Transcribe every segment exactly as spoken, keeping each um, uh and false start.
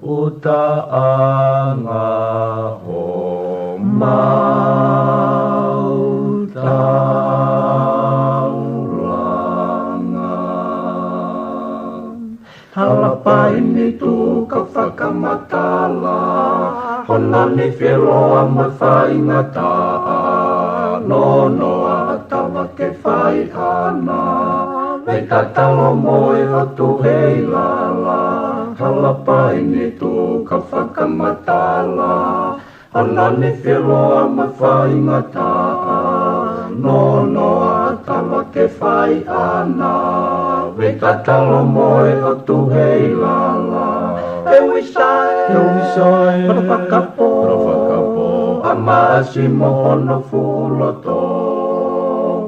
ʻUtaʻanga homau taulanga. Hala paini tuku ke fakamatala, hono nifiloa mo e faingataʻa, nonoa ʻa Tava ke fai ʻana, vei tatalo mo e ʻOtu hei lala. Hala paini tuku ke fakamatala, hono nifiloa mo e faingataʻa, nonoa ʻa Tava ke fai ʻana, vei tatalo mo e ʻOtu hei lala. ʻE Uisae, ʻe Uisae, Kolo Fakapō, Kolo Fakapō, ʻa Maʻasi mo hono fuʻu loto,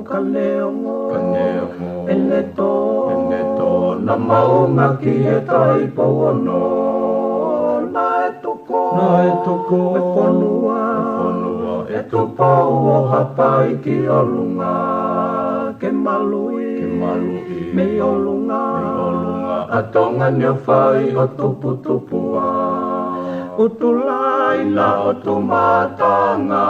Kaneongo, Kaneongo, ʻEletō, ʻEletō, naʻa mau ngāueʻaki ʻe Taipo Ono, naʻe tuku, naʻe tuku e fonua, e fonua ʻe Tupou ʻo Haʻapai ki ʻolunga, ke maluʻi, ke maluʻi mei ʻolunga, mei ʻolunga, ʻa Tonga ni ʻo fai ʻo tuputupuʻa. ʻUtulāina ʻo Tumatanga,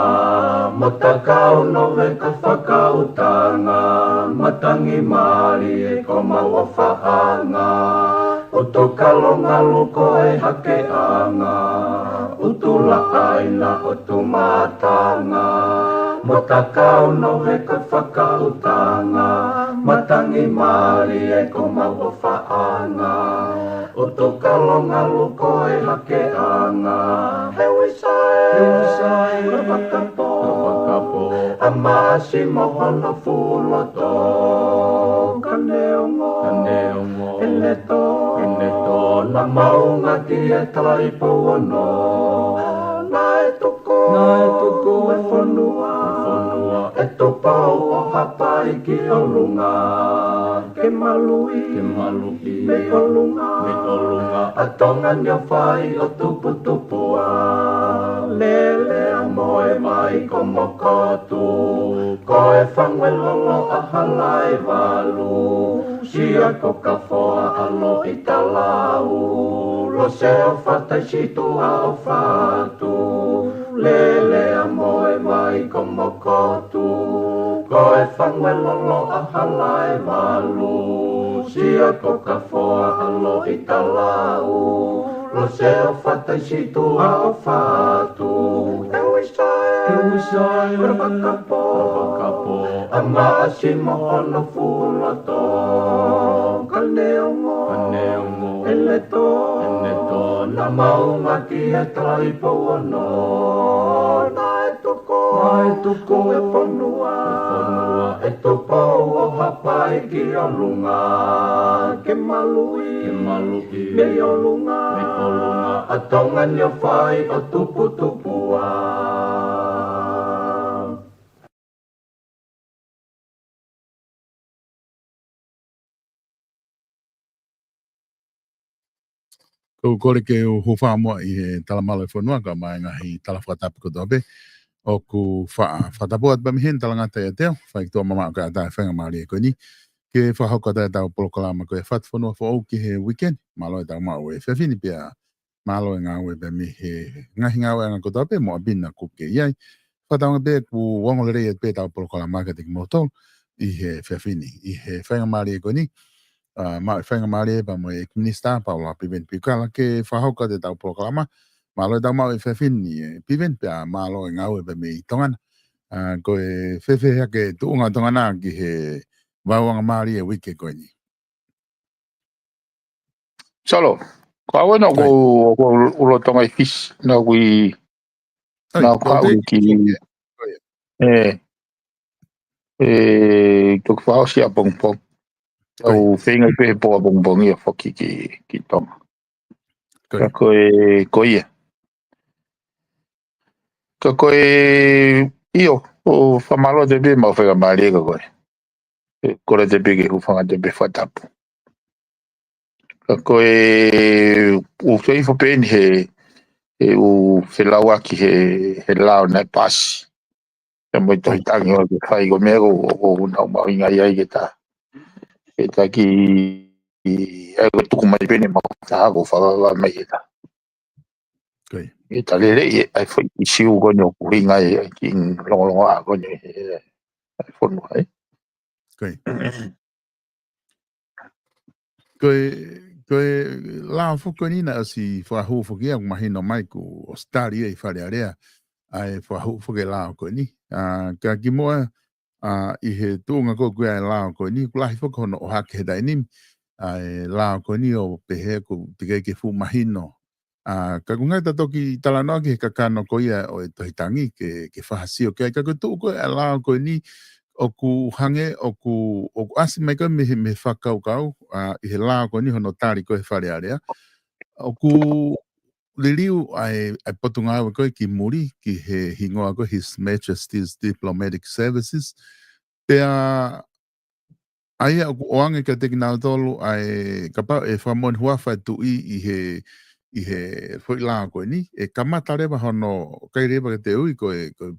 mo Takau Noveka Fakautanga, matangi mālie ko homau ʻofaʻanga, ʻUtukalongalu ko e hakeʻanga, ʻUtulāina ʻo Tumatanga, mo Takau Noveka Fakautanga, matangi mālie ko homau ʻofaʻanga, ʻUtukalongalu ko e hakeʻanga. ʻE Uisae, ʻe Uisae, Kolo Fakapō, Kolo Fakapō, ʻa Maʻasi mo hono fuʻu loto, Kaneongo, Kaneongo, ʻEletō, ʻEletō, naʻa mau ngāueʻaki ʻe Taipo Ono, naʻe tuku, naʻe tuku e fonua, e fonua ʻe Tupou ʻo Haʻapai ki ʻolunga, ke maluʻi, ke maluʻi mei ʻolunga, mei ʻolunga, ʻa Tonga ni ʻo fai ʻo tuputupuʻa. Lele ʻa Moevai ko Mokotu, ko e Fanguelolo ʻa Halaevalu, Sia ko Kafoa ʻa Loʻitalau, Lose ʻo Fataisituʻa ʻo Fatu, Lele ʻa Moevai ko Mokotu, ko e Fanguelolo ʻa Halaevalu, Sia ko Kafoa ʻa Loʻitalau, Lose ʻo Fataisituʻa ʻo Fatu. ʻE Uisae, ʻe Uisae, Kolo Fakapō, Kolo Fakapō, ʻa Maʻasi mo hono fuʻu loto, Kaneongo, Kaneongo, ʻEletō, ʻEletō, naʻa mau ngāueʻaki ʻe Taipo Ono, naʻe tuku, naʻe tuku e fonua, e fonua ʻe Tupou ʻo Haʻapai ki ʻolunga, ke maluʻi, ke maluʻi mei ʻolunga, mei ʻolunga, ʻa Tonga ni ʻo fai ʻo tuputupuʻa. ʻOku ou kole ke u hūfanga muʻa ʻi he tala mālō e fonua kae ʻumaʻā e ngaahi tala fakatapu kotoa pē. ʻOku faʻa fakatapu atu pē mei heni, talangata ʻiate au, faitoʻo mamaʻo kae ʻatā e faingamālie ko eni ke fakahoko atu ʻetau polokalama ko e Fatu Fonua Foʻou ki he uike ni. Mālō ʻetau maʻu e efiafi ni pea mālō e ngāue pē mei he ngaahi ngāueʻanga kotoa pē mo ʻapi na ʻoku ke ʻi ai. Fakatauange pē ʻoku ongo lelei atu pē ʻetau polokalama kiate kimoutolu ʻi he efiafi ni, ʻi he faingamālie ko eni. ʻA, maʻu e faingamālie pea mo e ʻEiki Minisitā Paula Piveni Piukala ke fakahoko atu ʻetau polokalama. Mālō ʻetau maʻu e efiafi ni, ʻe Piveni, pea mālō e ngāue pē mei Tonga na. ʻA, ko e fēfē hake tuʻunga ʻo Tonga na ki he vauʻanga mālie e uike ko eni? Solo, ko au ena ʻoku, ʻoku ou lolotonga ʻi Fisi, naʻa ku ʻi, naʻa ku haʻu ki, ʻe, ʻe, toki fakaʻosi ʻapongipongi. ʻOku ou feinga pē he pō ʻapongipongi ʻo foki ki, ki Tonga. Ka ko e, ko ia. Ka ko e, ʻio, ʻoku fakamālō atu pē maʻu faingamālie ka ko e. ʻE, kole atu pē ke hūfanga atu pē he fakatapu. Ka ko e, ʻoku ou fai hifo pē eni he, he ʻoku felauʻaki he, he lao naʻe pasi. Pea mo e tohi tangi ʻoku ke fai ko e meʻa ko, ko, ko nau mahuʻinga ai ke ta. Ke ta ki, ʻe ko e tuku mai pē eni maʻu taha ko e fakavavevave mai ke ta. Ko ia. ʻI he talele ʻi ai foʻi ʻisiū ko eni ʻoku ʻuhinga ai ʻa e kiʻi longolongoaʻa ko eni ʻa e fonua, ē. Ko ia. Ko e, ko e lao foki ko eni naʻe ʻosi fakahū foki ia, ʻoku mahino mai kuo ʻosi tali ia ʻi Fale Alea ʻa e fakahū foki e lao ko eni. ʻA, ka kimuʻa, ʻa, ʻi he tuʻunga ko ē ʻoku ʻi ai e lao ko eni, ʻoku lahi foki hono ʻohake he taimi ni ʻa e lao ko eni ʻo pehē ʻoku teʻeki ke fuʻu mahino. ʻA, ka ʻoku ngali ta toki talanoa ki he kakano ko ia ʻo e Tohi Tangi ke, ke fakasio ki ai. Ka ko e tuʻu ko ē ʻa e lao ko eni ʻoku hangē ʻoku, ʻoku ʻasi mai ko ē mei he, mei he fakakaukau, ʻa, ʻi he lao ko eni hono tali ko ē ʻe Fale Alea. ʻOku liliu ʻa e, ʻa e Potungāue ko ē ki muli, ki he hingoa ko ē His Majesty's Diplomatic Services. Pea ʻa ia ʻoku ʻoange kiate kinautolu ʻa e, kapau ʻe fakamoʻoni huafa e tuʻi ʻi he, ʻi he foʻi lao ko eni, ʻe kamata leva hono, ʻikai leva ke te ui ko e, ko e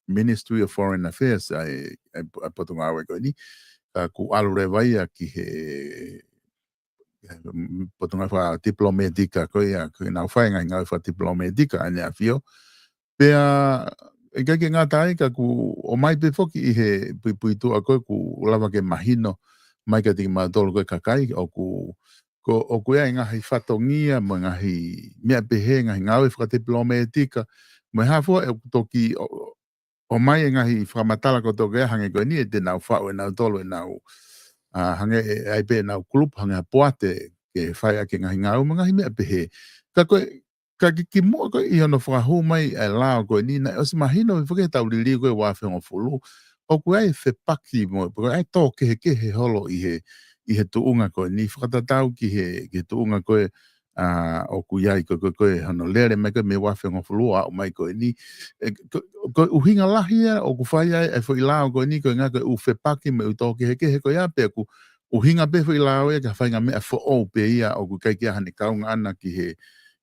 Ministry of Foreign Affairs ʻa e, ʻa e, ʻa e Potungāue ko eni. Ka kuo ʻalu leva ia ki he, he, mm, Potungāue fakadipilōmētika ko ia, ko ʻenau fai e ngaahi ngāue fakadipilōmētika ʻa ʻEne ʻAfio. Pea, ʻikai ke ngata ai ka kuo ʻomai pē foki ʻi he puipuituʻa ko ē kuo lava ke mahino mai kiate kimautolu ko e kakai, ʻoku, ko, ʻoku ʻi ai e ngaahi fatongia mo e ngaahi meʻa pehē, ngaahi ngāue fakadipilōmētika, mo e hā fua ʻoku toki ʻo, ʻomai e ngaahi fakamatala ko ē ʻoku hangē ko eni ʻe te nau faʻu ʻe nautolu ʻenau, ʻa, hangē ʻe ʻi ai pē ʻenau kulupu, hangē ha poate ke fai ʻaki e ngaahi ngāue mo e ngaahi meʻa pehē. Ka ko e, ka ki, kimuʻa ko ē ʻi hono fakahū mai ʻa e lao ko eni naʻe ʻosi mahino foki he tau liliu ko ē ua afe hongofulu. ʻOku ʻi ai e fepaki mo, ʻoku ʻi ai e tō kehekehe holo ʻi he, ʻi he tuʻunga ko eni fakatatau ki he, ki he tuʻunga ko ē, ʻa, ʻoku ʻi ai ko, ko, ko e hono lele mai ko ē mei he ua afe hongofulu ʻo aʻu mai ko eni. ʻE, ko, ko e ʻuhinga lahi ia ʻoku fai ai e foʻi lao ko eni ko e ngaahi ko e ʻū fepaki mo e ʻū tō kehekehe ko ia pe ʻoku ʻuhinga pē foʻi lao ia ki ha faʻahinga meʻa foʻou pē ia ʻoku ʻikai ke ʻi ai haʻane kaunga ʻana ki he,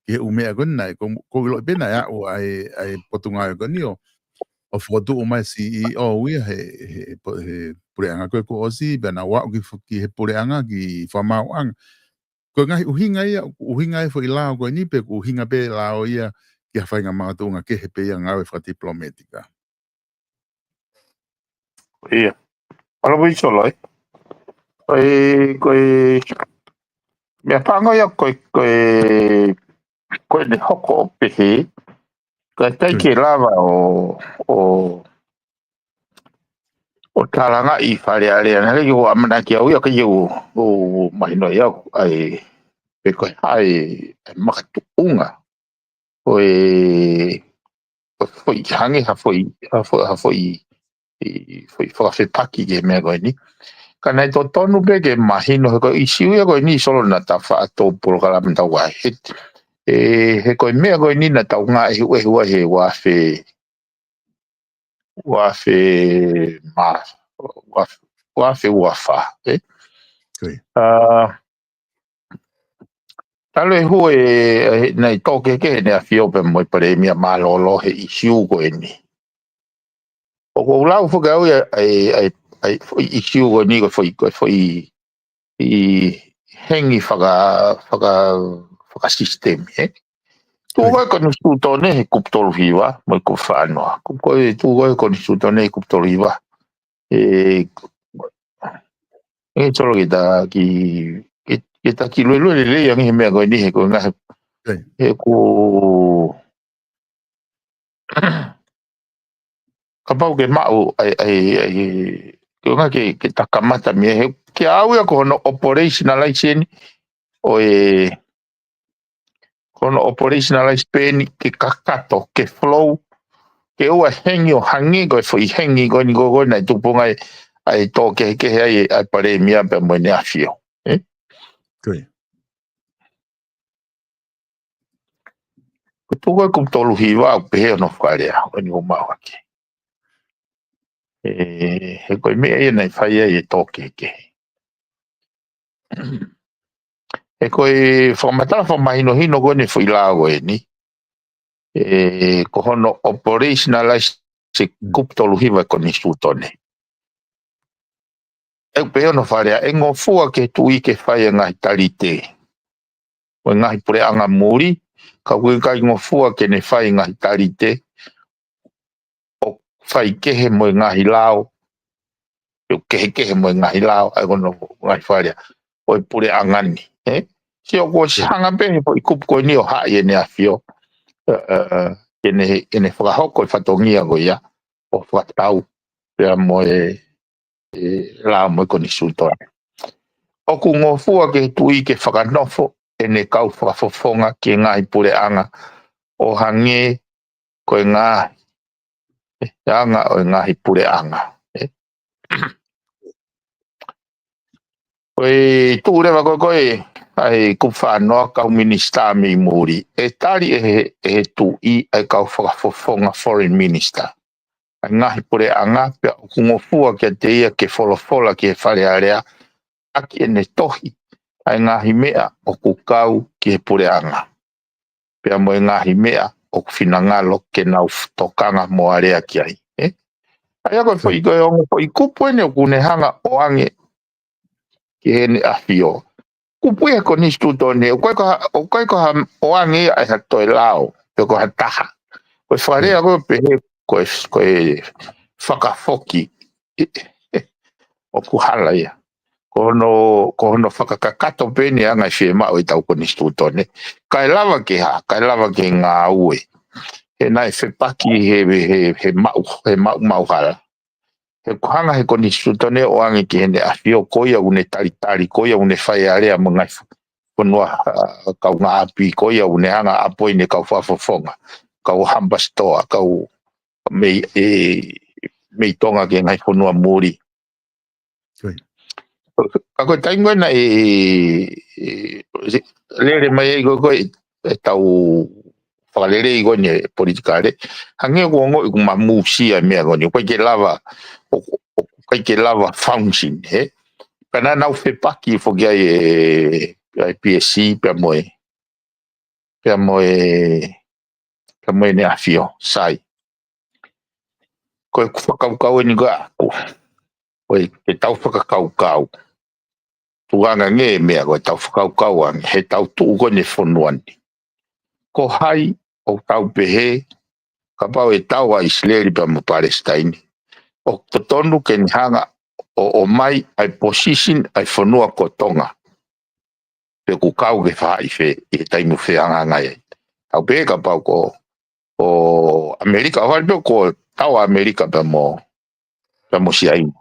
ki he ʻū meʻa ko eni naʻe, ko, ko e ʻilo pē naʻe aʻu ʻa e, ʻa e Potungāue ko eni ʻo, ʻo fokotuʻu mai C E O ia he, he, he po-, he puleʻanga ko ē kuo ʻosi, pea nau aʻu ki fo-, ki he puleʻanga ki fakamaauʻanga. Ko e ngaahi ʻuhinga ia, ʻuhinga e foʻi lao ko eni pe ʻoku ʻuhinga pē lao ia ki ha faʻahinga makatuʻunga kehe pē ia ngāue fakadipilōmētika. Ia. Alo, Vui Solo, ē? Ko e, ko e, meʻa pango ia ko e, ko e, ko ʻene hoko ʻo pehē, ka ʻikai ke lava ʻo, ʻo, ʻo talangaʻi ʻi Fale Alea, naʻe ʻikai ke u ʻamanaki au ia, ʻikai ke u, u mahino ia, ʻa e, pe ko e hā e, e makatuʻunga ʻo e, ʻo e foʻi hangē ha foʻi, ha foʻi, ha foʻi, ʻi, foʻi fakafepaki ki he meʻa ko eni. Ka naʻe totonu pē ke mahino he ko e ʻisiū ia ko eni Solo naʻa tau faʻa tō polokalama tau ai. He, ʻe, he ko e meʻa ko eni naʻa tau ngāue ʻehuʻehu ai he ua afe, ua afe mā, ua afe, ua afe ua fā, ē? Ko ia. ʻA, talu e hū e, e, naʻe tō kehekehe ʻEne ʻAfio pea mo e Palēmia mālōlō he ʻisiū ko eni. ʻOku ou lau foki au ia, ʻa e, ʻa e, ʻa e foʻi ʻisiū ko eni, ko e foʻi, ko e foʻi, ʻi hengi faka-, faka-, fakasisitemi, ē? Tuʻu ko ē Konisitūtone he kupu tolu hiva, mo e kupu fā noa. Kupu ko ē, tuʻu ko ē Konisitūtone he kupu tolu hiva. ʻE, ʻe Solo ke ta ki, ke, ke ta kiʻi luelue lelei ange he meʻa ko eni he ko e ngaahi, he ko kapau ke maʻu, ʻai, ʻai, ʻai, ke ʻuhinga ke, ke ta kamata mei he, ke au ia ko hono operationalize eni, ʻo e, ko hono operationalize pē eni ke kakato, ke flow, ke ʻoua hengi ʻo hangē ko e foʻi hengi ko eni ko, ko ena ʻe tupu ngai, ʻai tō kehekehe ai, ʻai Palēmia pea mo ʻEne ʻAfio. Ē? Ko ia. Ko e tuʻu ko ē kupu tolu hiva ʻoku pehē hono fakalea, ʻo eni ʻo maʻu hake. ʻE, he ko e meʻa ia naʻe fai ai e tō kehekehe. He ko e fakamatala fakamahinohino ko eni foʻi lao ko eni. ʻE, ko hono operationalize e kupu tolu hiva e Konisitūtone. ʻE pehē hono fakalea, ʻe ngofua ke tuʻi ke fai e ngaahi talite. Mo e ngaahi puleʻanga muli, ka ʻoku ʻikai ngofua ke ne fai ngaahi talite ʻoku faikehe mo e ngaahi lao, ʻoku kehekehe mo e ngaahi lao, ʻa ia ko hono ngaahi fakalea ʻo e puleʻanga ni, ē? Sio, kuo ʻosi hanga pē he foʻi kupu ko eni ʻo haʻi ʻEne ʻAfio, ē, ē, ē, ke ne, ke ne fakahoko e fatongia ko ia, ʻo fakatau pea mo e, e lao mo e konisitūtone. ʻOku ngofua ki he tuʻi ke fakanofo ʻene kau fakafofonga ki he ngaahi puleʻanga ʻo hangē ko e ngaahi, e anga ʻo e ngaahi puleʻanga, ē? Ko e tuʻu leva ko ē, ko ē ʻa e kupu fā noa, kau minisitā mei muli. ʻE tali ʻe he, ʻe he tuʻi ʻa e kau fakafofonga, foreign minister, ʻa e ngaahi puleʻanga, pea ʻoku ngofua kiate ia ke folofola ki he Fale Alea ʻaki ʻene tohi ʻa e ngaahi meʻa ʻoku kau ki he puleʻanga, pea mo e ngaahi meʻa ʻoku finangalo ke nau f-, tokanga mo alea ki ai, ē? ʻA ia ko e foʻi, ko e ongo foʻi kupu eni ʻoku ne hanga ʻo ʻoange ki heʻene ʻafio. Kupu ia he konisitūtone, ʻoku ʻikai ko ha, ʻoku ʻikai ko ha ʻoange ia ʻe ha toe lao, pe ko ha taha. Ko e fakalea ko ē pehē, ko e, ko e fakafoki, ʻoku hala ia. Ko hono, ko hono fakakakato pē ʻene anga e fiemaʻu ʻetau konisitūtone. Kae lava ke hā, kae lava ke ngāue. He naʻe fepaki he, he, he maʻu, he maʻu maʻu hala. He ʻoku hanga he konisitūtone ʻo ʻoange ki heʻene ʻafio, ko ia ʻoku ne talitali, ko ia ʻoku ne fai alea mo e ngaahi fonua, ʻa, kaungāʻapi, ko ia ʻoku ne hanga ʻo appoint e kau fakafofonga, kau ʻambasatoa, kau mei, e, mei Tonga ki he ngaahi fonua muli. Ko ia. Ka ko e taimi ko ē naʻe, e, e, lele mai ai ko ē, ko ē ʻetau fakalelei ko eni ʻa e politikale, hangē ʻoku ongoʻi ʻoku mamusia e meʻa ko eni, ʻoku ʻikai ke lava, ʻo, ʻoku ʻikai ke lava function, ē? Ka naʻa nau fepaki foki ai e, ʻa e P S C pea mo e, pea mo e, pea mo ʻene ʻafio, sai. Ko e fakakaukau eni ko ē ʻaʻaku. Ko e, ke tau fakakaukau. Tukuange e meʻa ko ē, tau fakakaukau ange, heʻetau tuʻu ko eni he fonua ni. Ko hai ʻoku tau pehē, kapau ʻe tau ʻa ʻIsileli pea mo Palesitaine, ʻoku totonu ke ne hanga ʻo, ʻomai ʻa e position ʻa e fonua ko Tonga, pe ʻoku kau ke faʻahi fē ʻi he taimi ʻoku fehangahangai ai. Tau pehē kapau ko, ko ʻAmelika, ʻo hali pē ko e tau ʻa ʻAmelika pea mo, pea mo Siaina.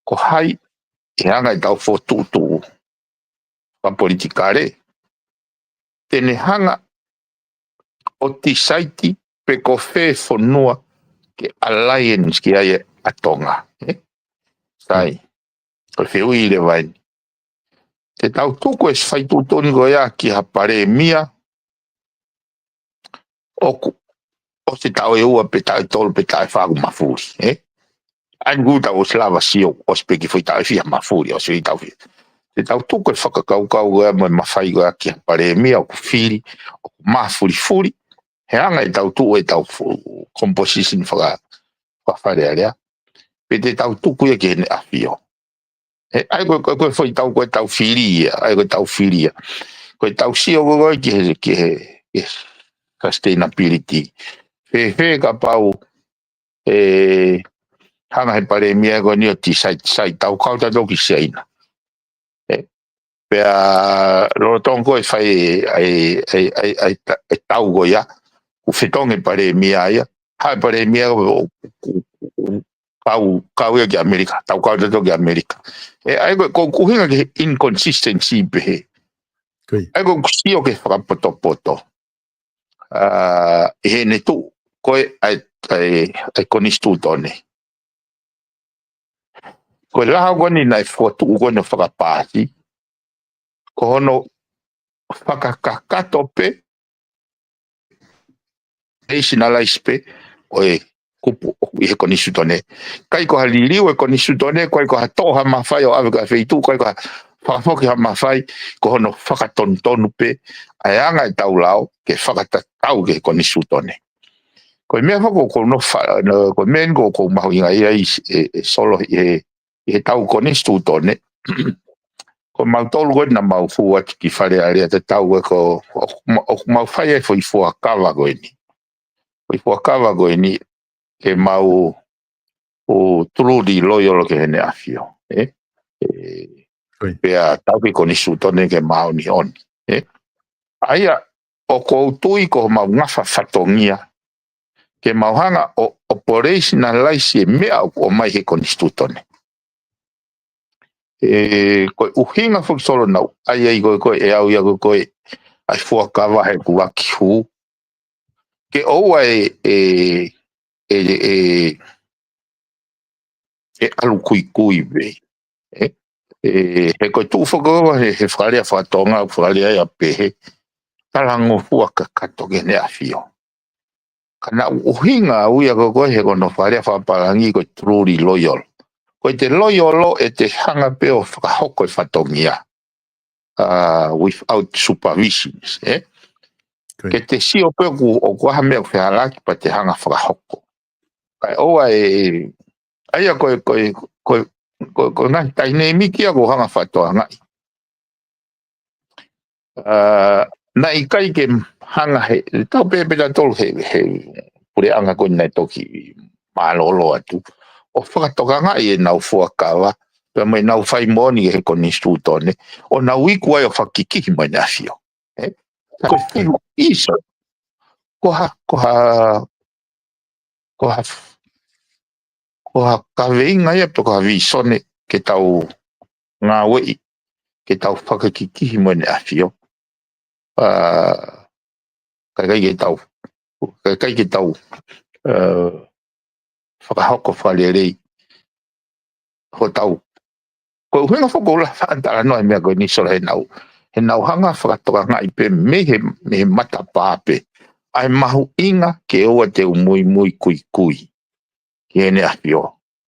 Ko hai ʻe hanga ʻetau fokotuʻutuʻu fakapolitikale, te ne hanga ʻo decide pe ko fē fonua ke alliance ki ai ʻa Tonga, ē? Sai, ko e fehuʻi leva eni. Te tau tuku e fai tuʻutuʻuni ko ia ki ha palēmia ʻoku ʻosi taʻu ʻe ua pe taʻu ʻe tolu pe taʻu ʻe fā ʻoku mafuli, ē? ʻA ia ʻoku tau ʻosi lava sio, ʻosi pē ki he foʻi taʻu ʻe fiha mafuli, ʻosi ʻi he taʻu ʻe fiha. Te tau tuku e fakakaukau ko ia mo e mafai ko ia ki ha palēmia ʻoku fili, ʻoku mafulifuli, he anga ʻetau tuʻu ʻetau fu-, composition faka-, faka-Fale Alea. Pe te tau tuku ia ki heʻene ʻafio. Ē, ʻa ia ko e, ko e, ko e foʻi tau, ko ʻetau fili ia, ʻa ia ko ʻetau fili ia. Ko ʻetau sio ko ē ki he, ki he, ki he sustainability. Fēfē kapau ʻe hanga he palēmia ko eni ʻo decide, sai, tau kau tautolu ki Siaina. Ē, pea lolotonga ko ē fai ʻa e, ʻa e, ʻa e, ʻa e, ʻa e tau ko ia, ʻoku fetongi e palēmia ia, haʻu e palēmia ʻo, ʻo, ʻo, ʻo kau, kau ia ki ʻAmelika, tau kau tautolu ki ʻAmelika. Ē, ʻa ia ko e, ko e ʻuhinga ki he inconsistency pehē. Ko ia. ʻA ia ko e sio ki he fakapotopoto. ʻA, ʻi heʻene tuʻu ko ē ʻa e, ʻa e, ʻa e konisitūtone. Ko e lao ko eni naʻe fokotuʻu ko eni ʻo fakapaasi, ko hono fakakakato pē, nationalize pē ʻo e kupu ʻoku ʻi he konisitūtone. ʻIkai ko ha liliu e konisitūtone, ʻikai ko ha toʻo ha mafai ʻo ʻave ki ha feituʻu, ʻikai ko ha fakafoki ha mafai, ko hono fakatonutonu pē ʻa e anga ʻetau lao ke fakatatau ki he konisitūtone. Ko e meʻa foki ʻoku ou nofo fa-, no, ko e meʻa eni ʻoku ou mahuʻingaʻia ai ʻi he, ʻe Solo, ʻi he, ʻi heʻetau konisitūtone. Ko ko mautolu ko ē naʻa mau fua atu ki Fale Alea, tatau ko ē ko, ʻo, ʻo mau fai ai foʻi fuakava ko eni. Foʻi fuakava ko eni, ke mau ʻo truly loyal ki Heʻene ʻAfio, ē? Ē, Ko ia. Pea tauhi e konisitūtone ke māʻoniʻoni, ē? ʻA ia, ʻoku ou tui ko homau ngafa fatongia, ke mau hanga ʻo operationalize e meʻa ʻoku ʻomai he konisitūtone. Ē, ko e ʻuhinga foki Solo naʻá ku ʻai ai ko ē, ko ē ʻe au ia ko ē, ko ē ʻai fuakava he ʻuluaki hū. Ke ʻoua ʻe, ʻe, ʻe, ʻe, ʻe ʻalu kuikui pē. Ē, ē, he ko e tuʻu foki ʻo e, he, he fakalea faka-Tonga, fakalea ia pehē, talangofua kakato ki Heʻene ʻAfio. Ka naʻá ku ʻuhinga au ia ko ē, ko ē he ko hono fakalea fakapālangi ko e truly loyal. Ko ʻete loyal ʻete hanga pē ʻo fakahoko e fatongia, uh, without supervisions, ē? Ko ia. Ke te sio pē ʻoku, ʻoku ʻi ai ha meʻa ʻoku fehālaaki pea te hanga fakahoko. Kae ʻoua ʻe, ʻa ia ko e, ko e, ko e, ko e, ko e ngaahi taimi ni kia ʻoku ou hanga fakatokangaʻi. Uh, naʻe ʻikai ke hanga he, tau pehē pē tautolu he, he puleʻanga ko ē naʻe toki mālōlō atu, ʻo fakatokangaʻi ʻenau fuakava, pea mo ʻenau fai moʻoni he konisitūtone, ʻo nau iku ai ʻo fakakikihi mo Heʻene ʻAfio. Ē? Ko e filu iso. Ko ha, ko ha, ko ha, ko ha kaveinga ia pe ko ha vīsone ke tau ngāueʻi, ke tau fakakikihi mo Heʻene ʻAfio. Uh, ka ʻikai ke tau, ka ʻikai ke tau, uh, fakahoko fakalelei hotau. Ko e ʻuhinga foki ʻoku ou lava ʻo talanoa he meʻa ko eni Solo he naʻá ku, he naʻá ku hanga fakatokangaʻi pē mei he, mei he matapā pē. ʻA e mahuʻinga ke ʻoua te u muimui kuikui ki Heʻene ʻAfio.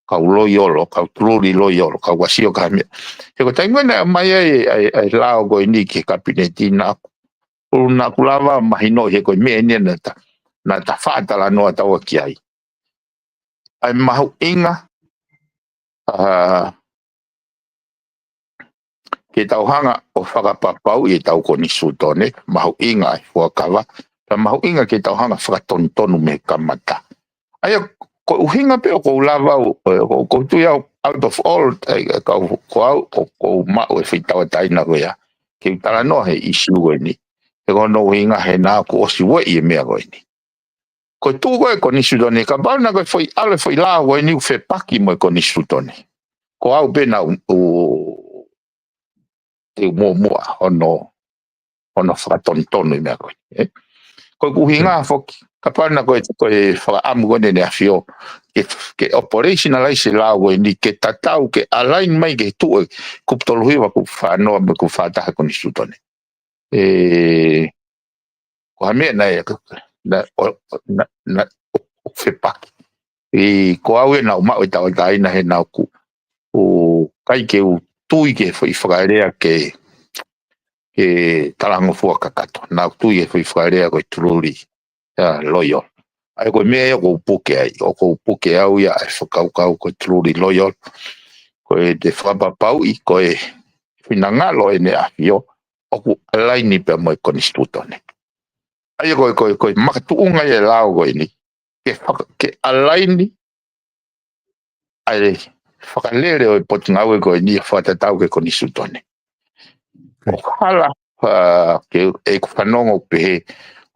Kau loyal, kau truly loyal, kau ʻasi ʻo ka meʻa. He ko e taimi naʻe ʻomai ai, ʻa e, ʻa e lao ko eni ki he kapineti naʻá ku, naʻá ku lava mahino he ko e meʻa eni naʻá ta, naʻá ta faʻa talanoa taua ki ai. ʻA e mahuʻinga, uh, ke tau hanga ʻo fakapapauʻi ʻetau konisitūtone, mahuʻinga ʻa e fuakava, pea mahuʻinga ke tau hanga fakatonutonu mei he kamata. ʻA ia, ko e ʻuhinga pē ʻoku ou lava, ʻo, ʻo, ʻoku ou tui au, out of all, ʻa e, kau, ko au, ʻoku ou maʻu e foʻi tauʻatāina ko ia, ke u talanoa he ʻīsiu ko eni, he ko hono ʻuhinga he naʻá ku ʻosi ueʻi e meʻa ko eni. Ko e tuʻu ko ē konisitūtone, kapau naʻe ko e foʻi ʻalu e foʻi lao ko eni ʻoku fepaki mo e konisitūtone, ko au pē naʻá ku, te u muʻomuʻa hono, hono fakatonutonu e meʻa ko ē, ē? Ko e ʻuhinga foki, kapau naʻe ko e, ko e fakaʻamu ko eni ʻEne ʻAfio, ke, ke operationalize e lao ko eni, ke tatau, ke align mai ki he tuʻu e kupu tolu hiva, kupu fā noa mo e kupu fā taha konisitūtone. Ē, ko ha meʻa naʻe, naʻe, ʻo, naʻe, naʻe, ʻo, ʻo fepaki. ʻI ko au ē naʻá ku maʻu e tauʻatāina he naʻá ku, ʻoku ʻikai ke u tui ki he foʻi fakalea ke, ke talangofua kakato. Naʻá ku tui ki he foʻi fakalea ko e truly, uh, loyal. ʻA ia ko e meʻa ia ʻoku ou puke ai, ʻoku ou puke au ia ʻa e fakakaukau ko e truly loyal. Ko ʻete fakapapauʻi, ko e finangalo ʻEne ʻAfio, ʻoku align pea mo e konisitūtone. ʻA ia ko e, ko e, ko e makatuʻunga ia e lao ko eni, ke faka-, ke align ʻa e fakalele ʻo e potungāue ko eni ʻo fakatatau ki he konisitūtone. ʻOku hala, uh, ke ʻeku fanongo pehē,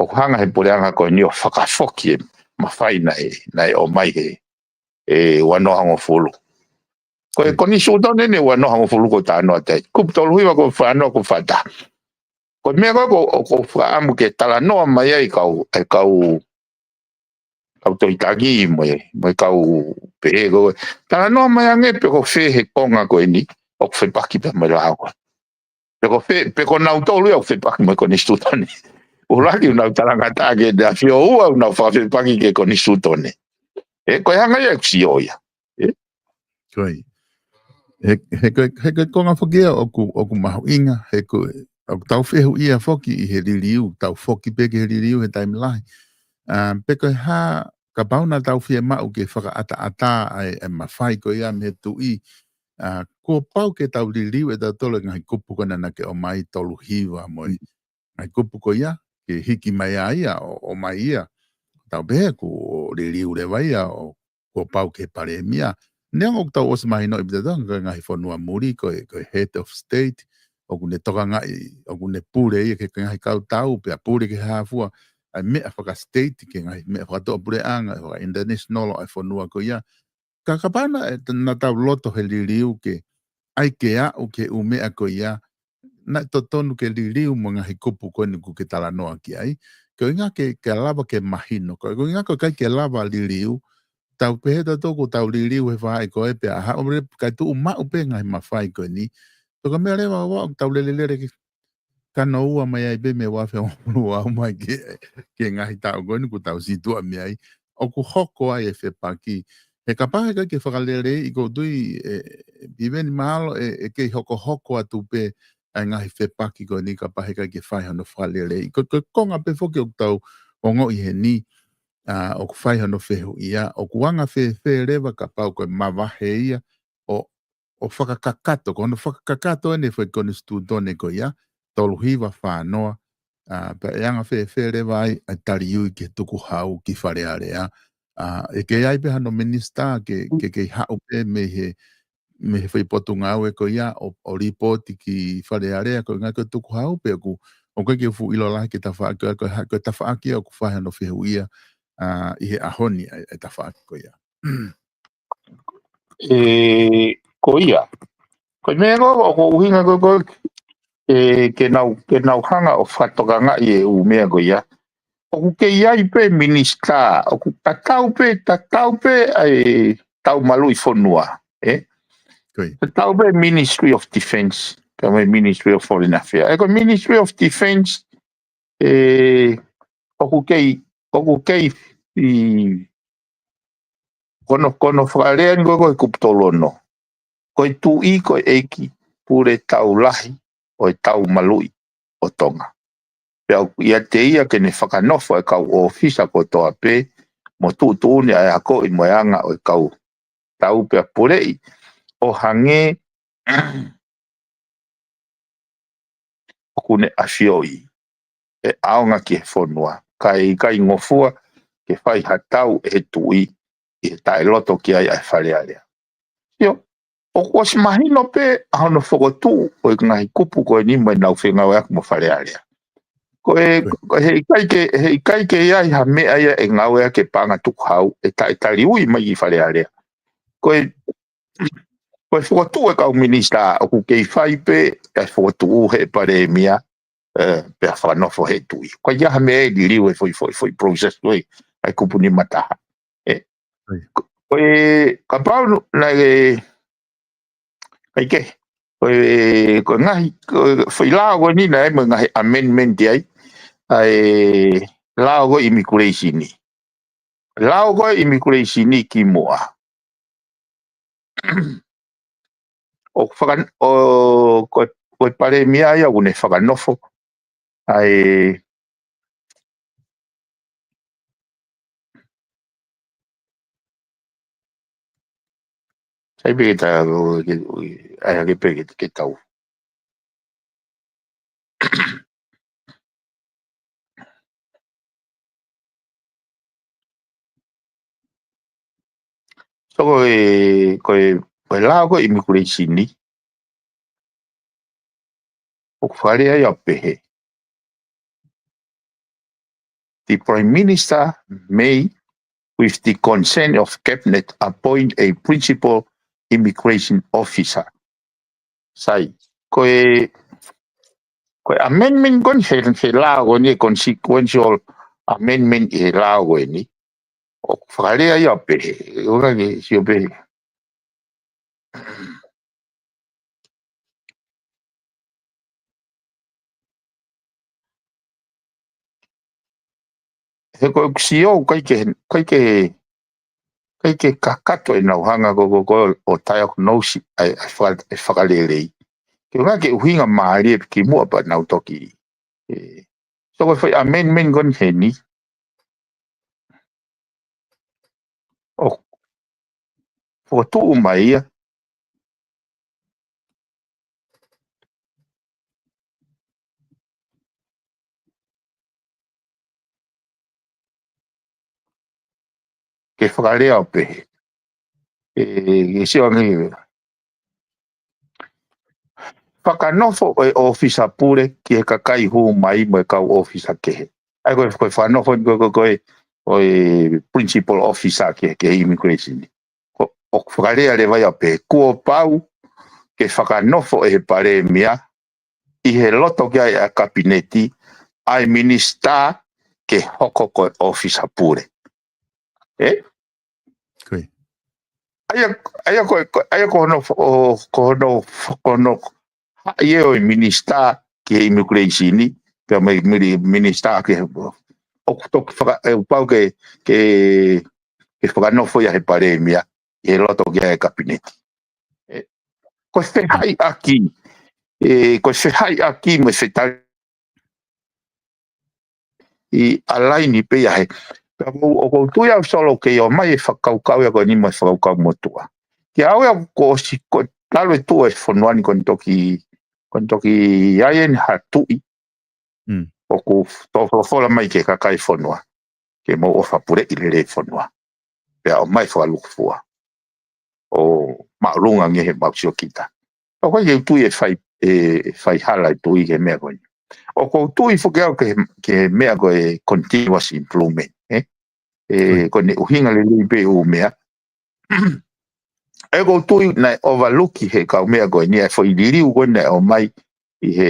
ʻoku hanga he puleʻanga ko eni ʻo fakafoki e mafai naʻe, naʻe ʻomai he, ʻe ua noa hongofulu. Ko e konisitūtone eni ʻe ua noa hongofulu ko e talanoa atu ai. Kupu tolu hiva ko e fā noa ko e fā taha. Ko e meʻa ko ē ʻoku ou fakaʻamu ke talanoa mai ai kau, e kau, kau tohitaki mo e, mo e kau pehē ko ē. Talanoa mai ange pe ko fē he konga ko eni, ʻoku fepaki pea mo e lao ko ē. Pe ko fē, pe ko nautolu ia ʻoku fepaki mo e konisitūtone. ʻUluaki ʻoku nau talangataʻa ki Heʻene ʻAfio, ua ʻoku nau fakafepaki ki he konisitūtone. Ē, ko e hanga ia ʻeku sio ia. Ē? Ko ia. He, he ko e, he ko e konga foki ia ʻoku, ʻoku mahuʻinga, he ko e, ʻoku tau fehuʻia foki ʻi he liliu, tau foki pē ki he liliu he taimi lahi. Um, pe ko e hā, kapau naʻa tau fiemaʻu ke fakaʻataʻatā ʻa e, e mafai ko ia mei he tuʻi, ʻA, kuo pau ke tau liliu ʻe tautolu e ngaahi kupu ko ena naʻa ke ʻomai, tolu hiva mo e ngaahi kupu ko ia, ke hiki mai ai ia, ʻo, ʻomai ia. Tau pehē kuo liliu leva ia, ʻo kuo pau ke palēmia. Neongo ʻoku tau ʻosi mahinoʻi pē tautolu ko e ngaahi fonua muli, ko e, ko e head of state, ʻoku ne tokangaʻi, ʻoku ne pule ia ki he ngaahi kautau, pea pule ki he hā fua, ʻa e meʻa faka-state, ki he ngaahi meʻa fakatuʻapuleʻanga, faka-international ʻa e fonua ko ia. Ka kapau naʻe, naʻa tau loto he liliu ke, ʻai ke aʻu ki he ʻū meʻa ko ia, naʻe totonu ke liliu mo e ngaahi kupu ko eni ʻoku ke talanoa ki ai. Ko e ʻuhinga ke, ke lava ke mahino. Ko e, ko e ʻuhinga ko e ʻikai ke lava liliu, tau pehē tautolu kuo tau liliu he faʻahi ko ē pea haʻu leva kae tuʻu maʻu pē ngaahi mafai ko eni. Ko e meʻa leva ʻoku tau lelelele ke kanoua mai ai pē mei he ua afe hongofulu ua mai ki he, ki he ngaahi taʻu ko eni kuo tau situʻa mei ai. ʻOku hoko ai e fepaki. He kapau he ʻikai ke fakaleleiʻi, ʻoku ou tui, ʻe, ʻe, Piveni, mahalo ʻe, ʻe kei hokohoko atu pē ʻa e ngaahi fepaki ko eni kapau he ʻikai ke fai hono fakaleleiʻi. Ko, ko e konga pē foki ʻoku tau ongoʻi heni, ʻa, ʻoku fai hono fehuʻia, ʻoku anga fēfē leva kapau ko e mavahe ia ʻo, ʻo fakakakato, ko hono fakakakato eni e foʻi konisitūtone ko ia, tolu hiva fā noa, ʻa, pea ʻe anga fēfē leva ai, ʻa e taliui ki he tukuhau ki Fale Alea. ʻA, ʻe kei ʻi ai pē hano minisitā ke, ke, ke haʻu pē mei he, mei he foʻi potungāue ko ia ʻo, ʻo lipooti ki Fale Alea, ko e ʻuhinga ko e tukuhau pē ʻoku, ʻoku ʻikai ke fuʻu ʻilo lahi ki he tafaʻaki, ko e ha-, ko e tafaʻaki ʻoku fai hono fehuʻia, ʻa, ʻi he ʻaho ni ʻa e, ʻa e tafaʻaki ko ia. ʻE, ko ia. Ko e meʻa ko, ʻoku ou ʻuhinga ko, ko, ʻe, ke nau, ke nau hanga ʻo fakatokangaʻi e ʻū meʻa ko ia. ʻOku kei ʻi ai pē minisitā, ʻoku tatau pē, tatau pē ʻa e tau maluʻi fonua, ē? Ko ia. Tatau pē Ministry of Defence, ka mo e Ministry of Foreign Affairs. ʻE ko e Ministry of Defence, ʻe, ʻoku kei, ʻoku kei, ʻi, ko hono, ko hono fakalea eni ko e, ko e kupu tolu ono. Ko e tuʻi, ko e ʻeiki pule tau lahi ʻo e tau maluʻi ʻo Tonga. Pea ʻoku ʻiate ia ke ne fakanofo e kau ʻōfisa kotoa pē, mo tuʻutuʻuni ʻa e akoʻi mo e anga ʻo e kau tau pea puleʻi, ʻo hangē ʻoku ne ʻafioʻi ʻe ʻaonga ki he fonua, kae ʻikai ngofua ke fai ha tau ʻe he tuʻi ʻi he taʻeloto ki ai ʻa e Fale Alea. ʻIo, ʻoku ʻosi mahino pē ʻa hono fokotuʻu ʻo e ngaahi kupu ko eni mo ʻenau fengāueʻaki mo Fale Alea. Ko e, ko e, he ʻikai ke, he ʻikai ke ʻi ai ha meʻa ia ʻe ngāueʻaki e paʻanga tukuhau ʻe taʻetaliui mai ki Fale Alea. Ko e, ko e fokotuʻu e kau minisitā ʻoku kei fai pē ʻa e fokotuʻu he palēmia, ē, pea fakanofo he tuʻi. Ko ia ha meʻa ʻe liliu e foʻi, foʻi, foʻi process ko ē ʻa e kupu nima taha. Ē, ko, ko e, kapau naʻe, ʻai ke, ko e, ko e ngaahi, ko e foʻi lao ko eni naʻe mo e ngaahi amendment ai, ʻa e lao ko e immigration ni. Lao ko e immigration ni kimuʻa. ʻO faka-, ʻo, ko, ko e palēmia ia ʻoku ne fakanofo ʻa e, sai pē ke ta, ke, ʻai ke pē ke, ke tau. So ko e, ko e, ko e lao ko e immigration ni, ʻoku fakalea ia ʻo pehē. The Prime Minister may, with the consent of Cabinet, appoint a principal immigration officer. Sai, ko e, ko e amendment ko eni he, he lao ko eni, e consequential amendment ʻi he lao ko eni. ʻOku fakalea ia ʻo pehē, ʻoku ke sio pē. He ko e sio, ʻikai ke, ʻikai ke, ʻikai ke kakato ʻenau hanga ko, ko, ko ʻo diagnose ʻa e, ʻa e faka-, ʻa e fakalelei. Ke ʻuhinga ke ʻuhinga mālie pē kimuʻa pea nau toki. Ē, so ko e foʻi amendment ko eni heni. ʻOku fokotuʻu mai ia. ke fakalea ʻo pehē. ʻE, ke sio ange. Fakanofo ʻo e ʻōfisa pule ki he kakai hū mai mo e kau ʻōfisa kehe. ʻA ia ko e, ko e fakanofo ko e, ko e, ko e, ʻo e principal officer ki he, ki he immigration. Ko, ʻoku fakalea leva ia ʻo pehē, kuo pau ke fakanofo ʻe he palēmia ʻi he loto ki ai ʻa e kapineti, ʻa e minisitā ke hoko ko e ʻōfisa pule. ʻE? Ko ia. ʻA ia, ʻa ia ko, ko, ʻa ia ko hono, ʻo, ko hono, ko hono haʻi ʻe ʻo e minisitā ki he immigration, pea mo e mini-, minisitā ki he, ʻoku toki faka-, ʻe pau ke, ke, ke fakanofo ia he palēmia, ʻi he loto ki ai e kapineti. ʻE, ko e fehaʻiʻaki, ʻe, ko e fehaʻiʻaki mo e fetali ʻi ʻalaini pē ia he. Pea ʻoku ou, ʻoku ou tui au Solo ke ʻomai e fakakaukau ia ko eni mo e fakakaukau motuʻa. Ke au ia ko si ko talu e tuʻu e fonua ni ko eni toki, ko eni toki ʻi ai eni ha tuʻi. Mm. ʻOku tō folofola mai ki he kakai fonua. Ke mou ʻofa puleʻi lelei fonua. Pea ʻomai fakalukufua. ʻO māʻolunga ange he mau sio kita. ʻOku ʻikai ke u tui e fai, e fai hala e tui ki he meʻa ko eni. ʻOku ou tui foki au ki he, ki he meʻa ko e continuous improvement, ē? ʻE, ko eni ʻuhinga lelei pē ʻū meʻa. ʻE ʻoku ou tui naʻe ʻovaluki he kau meʻa ko eni, ʻa e foʻi liliu ko eni naʻe ʻomai ʻi he,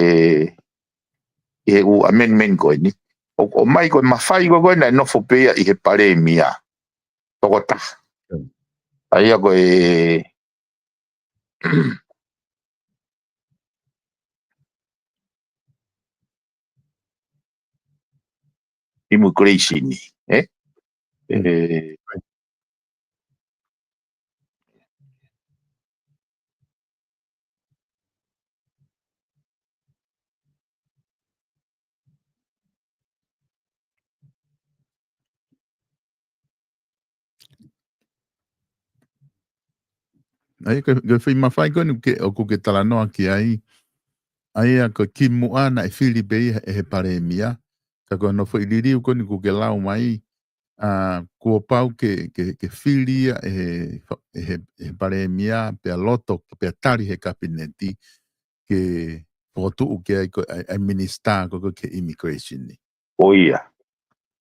ʻi he ʻū amendment ko eni. ʻO, ʻomai ko e mafai ko ē naʻe nofo pē ia ʻi he palēmia. Tokotaha. Mm. ʻA ia ko e immigration, ē? Mm. ʻE, ʻA ia ko, ko e foʻi mafai ko eni ke, ʻoku ke talanoa ki ai. ʻA ia ko e kimuʻa naʻe fili pē ia ʻe he palēmia. Ka ko hono foʻi liliu ko eni ʻoku ke lau mai, ʻa, kuo pau ke, ke, ke fili ia ʻe he, ʻe he, ʻe he palēmia, pea loto, pea tali he kapineti, ke fokotuʻu ki ai ko e, ʻa e minisitā ko ē ki he immigration ni. Ko ia.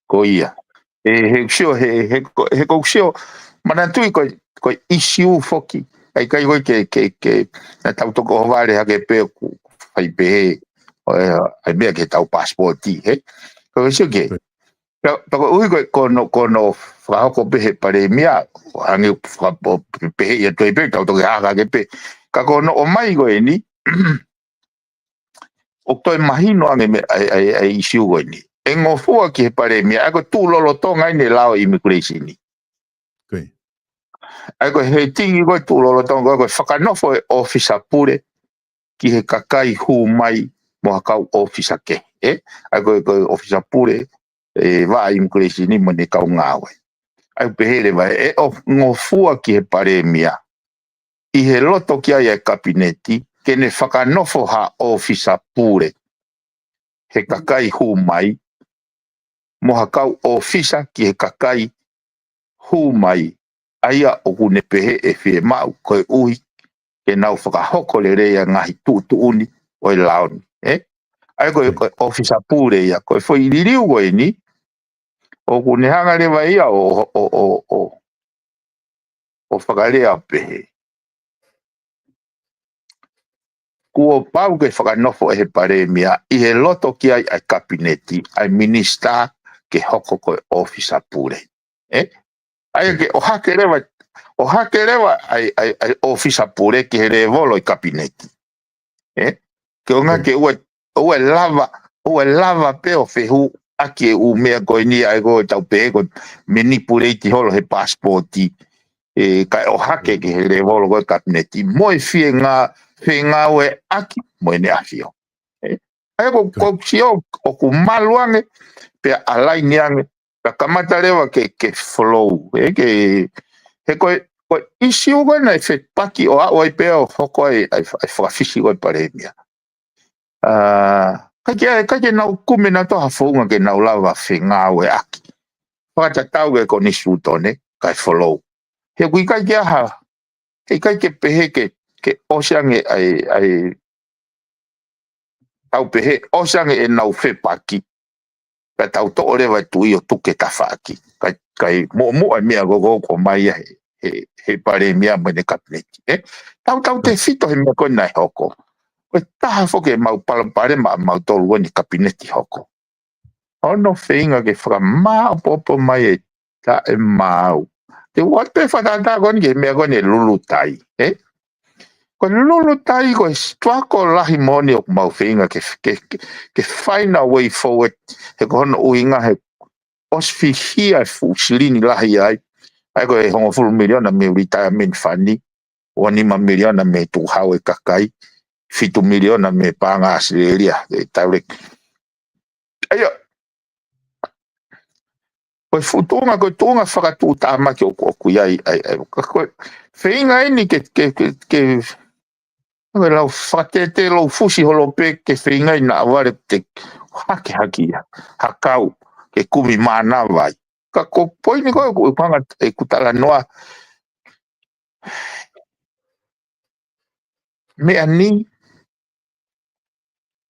Ko ia. ʻE, he ʻoku sio, he, he, ko, he ʻoku sio, manatuʻi ko, ko e issue foki. ʻA ia ʻikai ko e ke, ke, ke, naʻa tau toki ʻohovale hake pē ʻoku fai pehē, ʻo, ʻa e meʻa ki heʻetau passport, he? Ko e sio ke. Right. Pea, pea koeʻuhi ko, ko hono, ko hono fakahoko pē he palēmia, ʻo hangē faka-, ʻo pehē ia toe pē, tau toki haka hake pē. Ka ko hono ʻomai ko eni, ʻoku toe mahino ange mei ai, ai, ai issue ko eni. ʻE ngofua ki he palēmia, ʻa ia ko e tuʻu lolotonga eni e lao immigration ni. Ko ia. ʻA ia ko e heading ko e tuʻu lolotonga, ko e fakanofo e ʻōfisa pule ki he kakai hū mai mo ha kau ʻōfisa kehe, ē? ʻA ia ko e, ko e ʻōfisa pule, ʻe, vaʻa immigration ni mo ʻene kau ngāue. ʻA ia pehē leva ʻe ʻo ngofua ki he palēmia ʻi he loto ki ai e kapineti, ke ne fakanofo ha ʻōfisa pule he kakai hū mai, mo ha kau ʻōfisa ki he kakai hū mai, ʻa ia ʻoku ne pehē ʻe fiemaʻu koeʻuhi ke nau fakahoko lelei ʻa e ngaahi tuʻutuʻuni ʻo e lao ni, ē? ʻA ia ko e, ko e ʻōfisa pule ia, ko e foʻi liliu ko eni, ʻoku ne hanga leva ia ʻo, ʻo, ʻo, ʻo, ʻo fakalea pehē. Kuo pau ke fakanofo ʻe he palēmia ʻi he loto ki ai ʻa e kapineti, ʻa e minisitā ke hoko ko e ʻōfisa pule. Ē? ʻA ia ke ʻohake leva, ʻohake leva ʻa e, ʻa e, ʻa e ʻōfisa pule ki he lēvolo ʻo e kapineti. Ē? Ke ʻuhinga ke ʻoua, ʻoua lava, ʻoua lava pē ʻo fehuʻaki e ʻū meʻa ko eni ʻa ia ko e tau pehē ko e manipulate holo he passport. Ē, kae ʻohake ki he lēvolo ko e kapineti. Mo e fie ngā, fie ngāueʻaki mo ʻEne ʻAfio. Ē? ʻA ia ko, ko sio ʻoku malu ange, pea ʻalaini ange, ka kamata leva ke, ke flow, ē, ke, he ko e, ko e issue ko ē naʻe fepaki ʻo aʻu ai pea ʻo hoko ai, ʻa e, ʻa e fakafisi ko e palēmia. ʻA, ʻikai ke, ʻikai ke nau kumi nautolu ha founga ke nau lava fengāueʻaki. Fakatatau ki he konisitūtone, kae folou. He ʻoku ʻikai ke ʻi ai ha, he ʻikai ke pehē ke, ke ʻosi ange ai, ai, tau pehē, ʻosi ange ʻenau fepaki. Pea tau toʻo leva e tuʻi ʻo tuku ki tafaʻaki. Kae, kae muʻomuʻa e meʻa ko ē ʻoku ʻomai ia he, he, he palēmia mo ʻene kapineti. ʻE, tau, tautefito he meʻa ko ē naʻe hoko. Ko e taha foki ʻemau palopalema ʻamautolu ko eni kapineti hoko. Hono feinga ke fakamāʻopoʻopo mai e taʻemaau. Te u ʻoatu pē fakatātā ko eni ki he meʻa ko eni e lulutai, ē? Ko e lulutai ko e struggle lahi moʻoni ʻoku mau feinga ke, ke, ke, ke find our way forward. He ko hono ʻuhinga he ʻosi fihia e fuʻu silini lahi ai. ʻA ia ko e hongofulu miliona mei he retirement fund, ua nima miliona mei he tukuhau e kakai, fitu miliona mei he paʻanga ʻAositelēlia, e tauleki. ʻA ia, ko e fuʻu tuʻunga, ko e tuʻunga fakatuʻutāmaki ʻoku, ʻoku ʻi ai, ʻa ia, ʻa ia, ka ko e feinga eni ke, ke, ke, ke, ko e lau fakatētē lau fusi holo pē ke feinga ʻi naʻa vale te hake hake ia, hakau, ke kumi mānava ai. Ka ko e poini ko ē ʻoku, ʻoku hanga ʻeku talanoa, meʻa ni,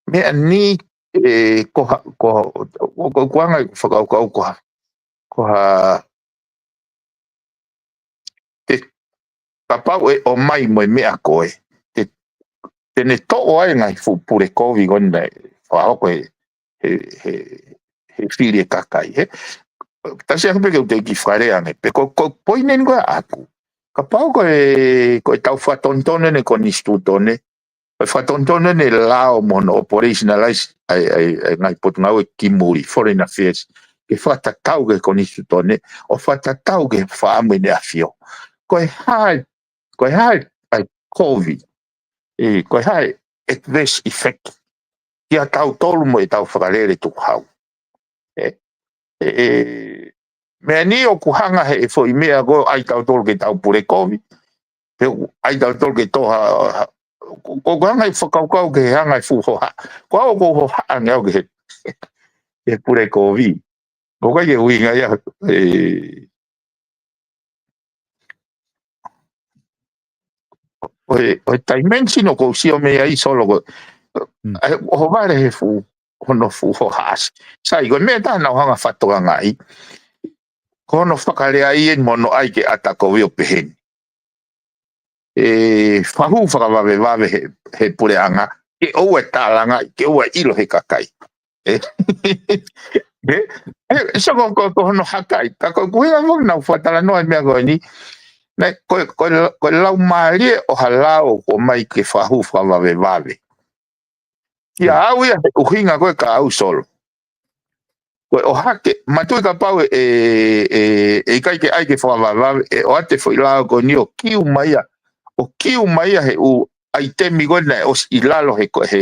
meʻa ni, ʻe, ko ha, ko, ko, ko, ko anga ʻeku fakakaukau ko ha, ko ha, te, kapau ʻe ʻomai mo e meʻa ko ē, te, te ne toʻo ai e ngaahi fuʻu pule kovi ko eni naʻe fakahoko he, he, he, he fili e kakai, he. Tasi ange pē ke u toe kiʻi fakalea ange, pe ko, ko e poini eni ko ē ʻaʻaku. Kapau ko e, ko e tau fakatonutonu eni e konisitūtone, ko e fakatonutonu eni e lao mo hono operationalize ʻa e, ʻa e, ʻa e ngaahi potungāue kimui, foreign affairs, ke fakatatau ki he konisitūtone, ʻo fakatatau ki he fakaʻamu ʻEne ʻAfio. Ko e hā, ko e hā ʻa e kovi, ʻe, ko e hā e adverse effect kia tautolu mo ʻetau fakalele tukuhau. ʻE, ʻe, ʻe, meʻa ni ʻoku hanga he foʻi meʻa ko ē ʻai tautolu ke tau pule kovi. Pe ʻai tautolu ke tō ha, ha, ko, ko hanga he fakakaukau ke hanga he fuʻu hohaʻa. Ko au ʻoku ou hohaʻa ange au ki he, he pule kovi. ʻOku ʻikai ke ʻuhinga ia, ʻe, ʻo e, ʻo e dimension ʻoku ou sio mei ai Solo ko, ʻa e, ʻohovale he fuʻu, hono fuʻu hohaʻa. Sai, ko e meʻa taha naʻa ku hanga fakatokangaʻi, ko hono fakalea eni mo hono ʻai ke ʻata kovi ʻo pehē ni. ʻE, fakahū fakavavevave he, he puleʻanga, ke ʻoua ʻe tālangaʻi, ke ʻoua ʻe ʻilo he kakai. ʻE, ʻe, ʻe, so ko, ko, ko hono hakai, ka ko e ʻuhinga foki naʻa ku fakatalanoa e meʻa ko eni, naʻe, ko, ko, ko e laumālie ʻo ha lao ʻoku ʻomai ke fakahū fakavavevave. Kiate au ia he ʻuhinga ko ē kia au Solo. Ko e ʻohake, mātuʻaki kapau ʻe, ʻe, ʻe, ʻe ʻikai ke ʻai ke fakavavevave, ʻe ʻoatu e foʻi lao ko eni ʻo kiu mai ia, ʻo kiu mai ia he ʻū ʻaitemi ko ē naʻe ʻosi ʻi lalo he ko, he,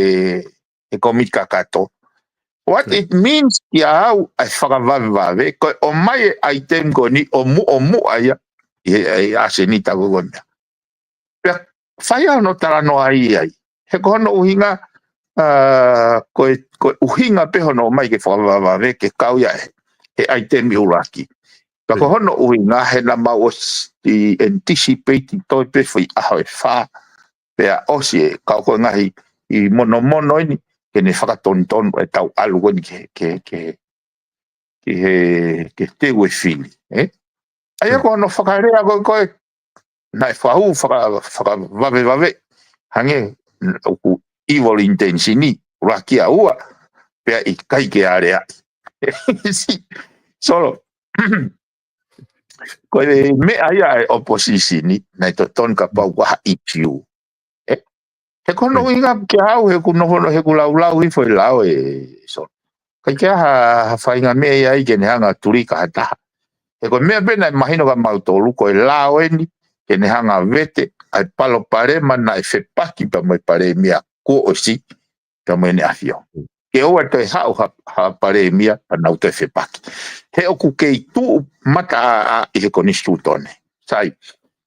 he kōmiti kakato. What it means kiate au ʻa e fakavavevave, ko e ʻomai e ʻaitemi ko eni ʻo muʻomuʻa ia ʻi he, ʻi he ʻasenita ko ē ko eni. Pea fai hono talanoa ai ai. He ko hono ʻuhinga, ʻa, ko e, ko e ʻuhinga pē hono ʻomai ke fakavavevave ke kau ia he, he ʻaitemi ʻuluaki. Pea ko hono ʻuhinga he naʻa mau ʻosi anticipate toe pē foʻi ʻaho ʻe fā. Pea ʻosi e kau ko e ngaahi ʻi monomono eni, ke ne fakatonutonu e tau ʻalu ko eni ke, ke, ke, ke he, ke teu e fili, ē? ʻA ia ko hono fakalea ko ē, ko ē, naʻe fakahū faka-, fakavavevave, hangē ʻoku evil intention ʻi, ʻuluaki ʻa ua, pea ʻikai ke aleaʻi. Solo, ko e meʻa ia e opposition ʻi, naʻe totonu kapau ko ha issue. ʻE, he ko hono ʻuhinga kiate au he ʻoku nofo, he ʻoku laulau hifo e lao ē Solo. ʻIkai ke ʻi ai ha, ha faʻahinga meʻa ia ai ke ne hanga tuli ka ha taha. He ko e meʻa pē naʻe mahino kia mautolu ko e lao eni ke ne hanga vete ʻa e palopalema naʻe fepaki pea mo e palēmia kuo ʻosi pea mo ʻEne ʻAfio. Ke ʻoua toe haʻu ha, ha palēmia pea nau toe fepaki. He ʻoku kei tuʻu mataʻāʻā ʻi he konisitūtone. Sai,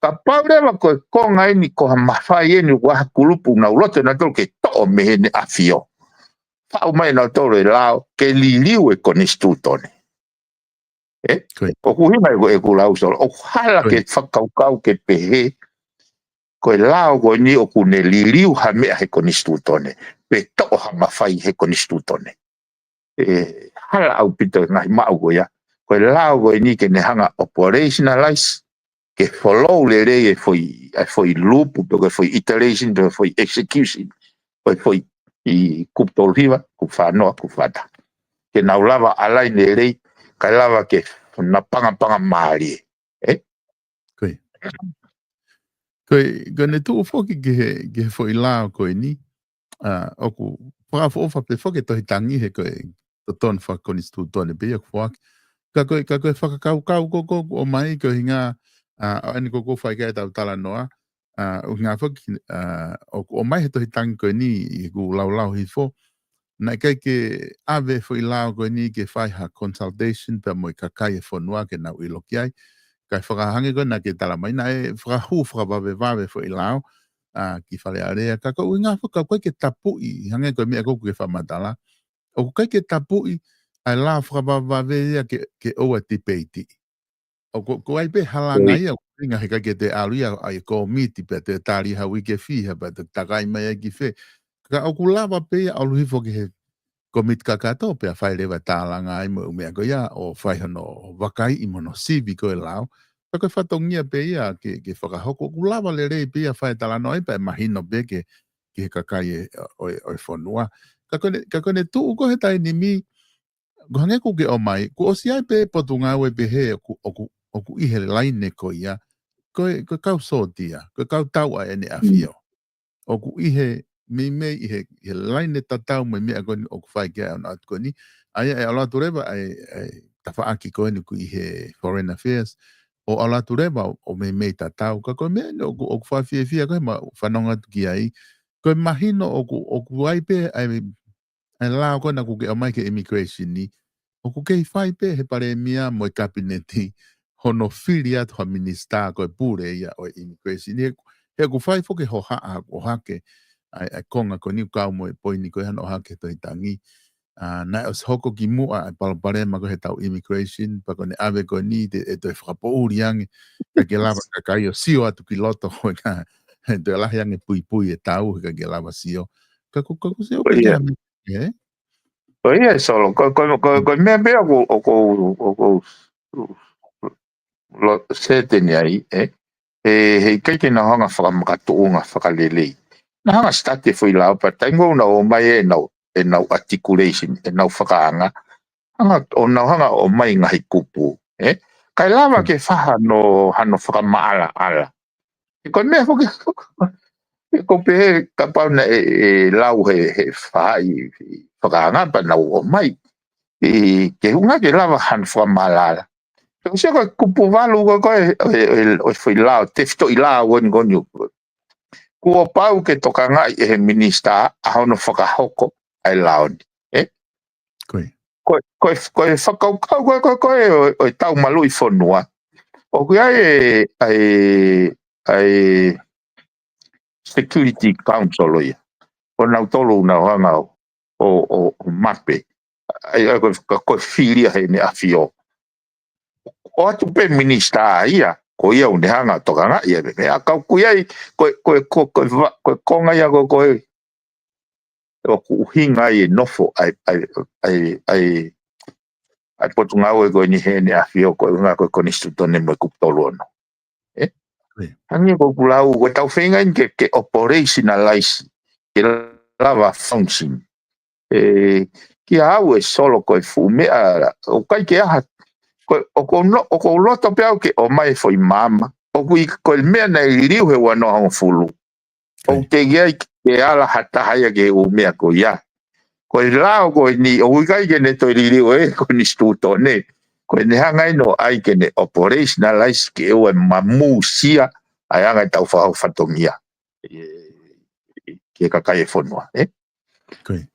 kapau leva ko e konga eni ko ha mafai eni ʻoku ʻi ai ha kulupu naʻa nau loto nautolu ke toʻo mei heʻene ʻafio, faʻu mai nautolu e lao ke liliu e konisitūtone. ʻOku ʻuhinga ʻeku, ʻeku lau Solo, ʻoku hala ke fakakaukau ke pehē ko e lao ko eni ʻoku ne liliu ha meʻa he konisitūtone, pe toʻo ha mafai he konisitūtone. ʻE hala ʻaupito e ngaahi maʻu ko ia. Ko e lao ko eni ke ne hanga operationalize, ke follow lelei e foʻi, e foʻi lupu, pe ko e foʻi iteration, pe ko e foʻi execution, ko e foʻi kupu tolu hiva, kupu fā noa, kupu fā taha. Ke nau lava align lelei, kae lava ke na pangapanga mālie. ʻE? Ko e, ko e, ko e ne tuʻu foki ki he, ki he foʻi lao ko eni, ʻa, ʻoku fakaʻofoʻofa pē foki e tohi tangi he ko e totonu fakakonisitūtone pē ia ʻoku foaki. Ka ko e, ka ko e fakakaukau ko, ko, ko ʻomai ko hinga, ʻa, ʻa eni ko, ko fai ka e tau talanoa, ʻa, ʻuhinga foki, ʻa, ʻoku ʻomai he tohi tangi ko eni ʻi heʻeku laulau hifo, naʻe ʻikai ke ʻave foʻi lao ko eni ke fai ha consultation pea mo e kakai e fonua ke nau ʻilo ki ai. Kae fakahangē ko ena ke tala mai, naʻe fakahū fakavavevave foʻi lao, ʻa, ki Fale Alea. Ka ko e ʻuhinga foki ʻoku ʻikai ke tapuʻi, hangē ko e meʻa ko ē ʻoku ke fakamatala. ʻOku ʻikai ke tapuʻi, ʻa e lao fakavavevave ia ke, ke ʻoua tipeiti. ʻOku, ʻoku ʻi ai pē halanga ia, ʻoku ʻuhinga he ʻikai ke toe ʻalu ia, ʻa e kōmiti pea toe tali ha uike fiha, pea toe takai mai ai ki fē. Ka ʻoku lava pē ia ʻalu hifo ki he kōmiti kakato, pea fai leva tālanga ai mo e ʻū meʻa ko ia, ʻo fai hono vakaiʻi mo hono sivi ko e lao. Ka ko e fatongia pē ia ke, ke fakahoko, ʻoku lava lelei pē ia fai talanoa ai pea mahino pē ke, ki he kakai e, ʻo e, ʻo e fonua. Ka ko ʻene, ka ko ʻene tuʻu ko ē he taimi ni, ko e hangē ʻoku ke ʻomai, kuo ʻosi ʻi ai pē potungāue pehē ʻoku, ʻoku, ʻoku ʻi he laine ko ia, ko e, ko e kau sōtia, ko e kau tauʻa ʻEne ʻAfio. ʻOku ʻi he meimei ʻi he, ʻi he laine tatau mo e meʻa ko eni ʻoku fai ki ai ʻa e ʻatu ko eni, ʻa ia ʻe ʻalu atu leva ʻa e, ʻa e tafaʻaki ko eni ʻoku ʻi he Foreign Affairs, ʻo ʻalu atu leva ʻo, ʻo meimei tatau, ka ko e meʻa eni ʻoku, ʻoku fakafiefia ko ē ma fanongo atu ki ai, ko e mahino ʻoku, ʻoku ʻi ai pē ʻa e ʻa e lao ko ena ʻoku ke ʻomai ki he immigration ni, ʻoku kei fai pē he palēmia mo e kapineti hono fili atu ha minisitā ko e pule ia ʻo e immigration. He, he ʻoku fai foki e hohaʻa ʻohake ʻa e, ʻa e konga ko eni ʻoku kau mo e poini ko ē hano ʻohake he tohi tangi. ʻA, naʻe ʻosi hoko ki muʻa ʻa e palopalema ko ē he tau immigration, pea ko ʻene ʻave ko eni te, ʻe toe fakapoʻuli ange, ʻikai ke lava kakai ʻo sio atu ki loto ko ē ka, he toe lahi ange puipui e tau, he ʻikai ke lava sio. Ka ko, ka ko e sio ko ē ia. Ē? Ko ia e Solo, ko, ko, ko, ko e meʻa pē ʻoku, ʻoku, ʻoku, lo, sēteni ai, ē? ʻE, he ʻikai ke nau hanga fakamakatuʻunga fakalelei. Nau hanga start e foʻi lao pea taimi ʻoku nau ō mai ʻenau, ʻenau articulation, ʻenau fakaanga. Hanga, ʻo nau hanga ʻo ʻomai ngaahi kupu, ē? Kae lava ke fai hano, hano fakamaʻalaʻala. He ko e meʻa foki, he ko e pehē kapau naʻe, ʻe lau he, he faʻahi fakaanga pea nau ō mai. ʻI, ke hanga ke lava hano fakamaʻalaʻala. He ko e sio ko e kupu valu ko ē, ko e, ʻo e, ʻo e, ʻo e foʻi lao, tefitoʻi lao ko eni ko eni. Kuo pau ke tokangaʻi ʻe he minisitā ʻa hono fakahoko ʻa e lao ni. Ē? Ko e. Ko e, ko e, ko e fakakaukau ko ē, ko e, ko e, ʻo, ʻo e tau maluʻi fonua. ʻOku ʻi ai e, ʻa e, ʻa e Security Council ʻo ia. Ko nautolu nau hanga ʻo, ʻo, ʻo, ʻo mape. ʻA e, ʻa e, ko e, ka ko e filia he ʻEne ʻAfio. ʻOatu pē minisitā ia, ko ia ʻoku ne hanga ʻo tokangaʻi e meʻa. ʻA ka ʻoku ʻi ai, ko e, ko e, ko e, ko e va, ko e konga ia ko ē, ko e ʻoku ʻuhinga ai e nofo ʻa e, ʻa e, ʻa e, ʻa e, ʻa e potungāue ko eni he ʻEne ʻAfio ko e ʻuhinga ko e konisitūtone mo e kupu tolu ono. Ē? Ko ia. Hangē ko ʻeku lau, ko e tau feinga eni ke, ke operationalize, ke lava function. Ē, kia au e Solo ko e fuʻu meʻa, ʻoku ʻikai ke ʻi ai ha, ko e, ʻoku ou no, ʻoku ou loto pē au ke ʻomai e foʻi maama. ʻOku ʻi, ko e meʻa naʻe liliu he ua noa hongofulu. Ko ia. ʻOku teʻeki ai ke ala ha taha ia ki he ʻū meʻa ko ia. Ko e lao ko eni, ʻoku ʻikai ke ne toe liliu ʻe he konisitūtone. Ko ʻene hanga ʻeni ʻo ʻai ke ne operationalize ke ʻoua ʻe mamūsia ʻa e anga e tau fakahoko fatongia. ʻE, ʻe, ki he kakai e fonua, ē? Ko ia.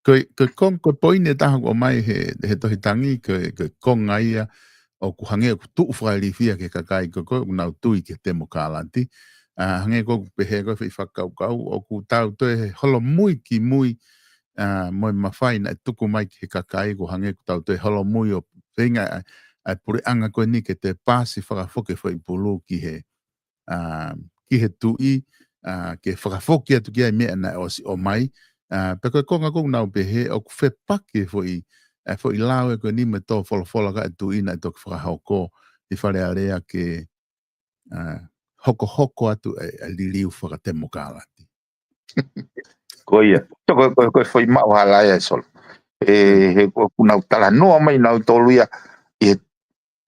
Ko e, ko e kong, ko e poini ʻe taha ʻoku ʻomai he, he tohi tangi, ko e, ko e konga ia ʻoku hangē ʻoku tuʻu fakailifia ki he kakai ko ē ʻoku nau tui ki he temokalati. ʻA, hangē ko ʻeku pehē ko e foʻi fakakaukau, ʻoku tau toe holomui ki mui, ʻa, mo e mafai naʻe tuku mai ki he kakai, ʻoku hangē ʻoku tau toe holomui ʻo feinga ʻa e puleʻanga ko eni ke te paasi fakafoki foʻi pulu ki he, ʻa, ki he tuʻi, ʻa, ke fakafoki atu ki ai meʻa naʻe ʻosi ʻomai, ʻa, pea ko e konga ʻoku nau pehē ʻoku fepaki foʻi, ʻa, foʻi lao ē ko eni mo e tō folofola ka e tuʻi naʻe toki fakahoko ʻi Fale Alea ke, ʻa, hokohoko atu ʻa e, ʻa e liliu fakatemokalati. Ko ia. Ko, ko, ko, ko e foʻi maʻu hala ia, Solo. ʻE, he ko, ʻoku nau talanoa mai nau tolu ia, ʻi he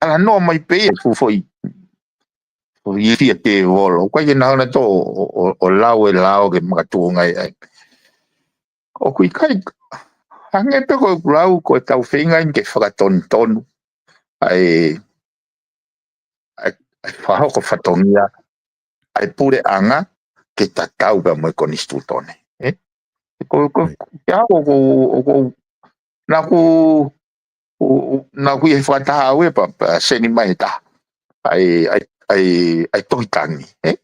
talanoa mai pē ia ʻoku foʻi, foʻi ilifia tēvolo. ʻOku ʻikai ke nau na tō ʻo, ʻo, ʻo lau e lao ke makatuʻunga ai. ʻOku ʻikai, hangē pē ko ʻeku lau ko e tau feinga eni ke fakatonutonu ʻa e, ʻa e, ʻa e fakahoko fatongia ʻa e puleʻanga ke tatau pea mo e konisitūtone. ʻE? Ko, ko, Right. Ke hako ko, ko, naʻa ku, ko, naʻa ku ʻi he fakataha au ē pea, pea seni mai he taha ʻa e, ʻa e, ʻa e, ʻa e tohi tangi, ē?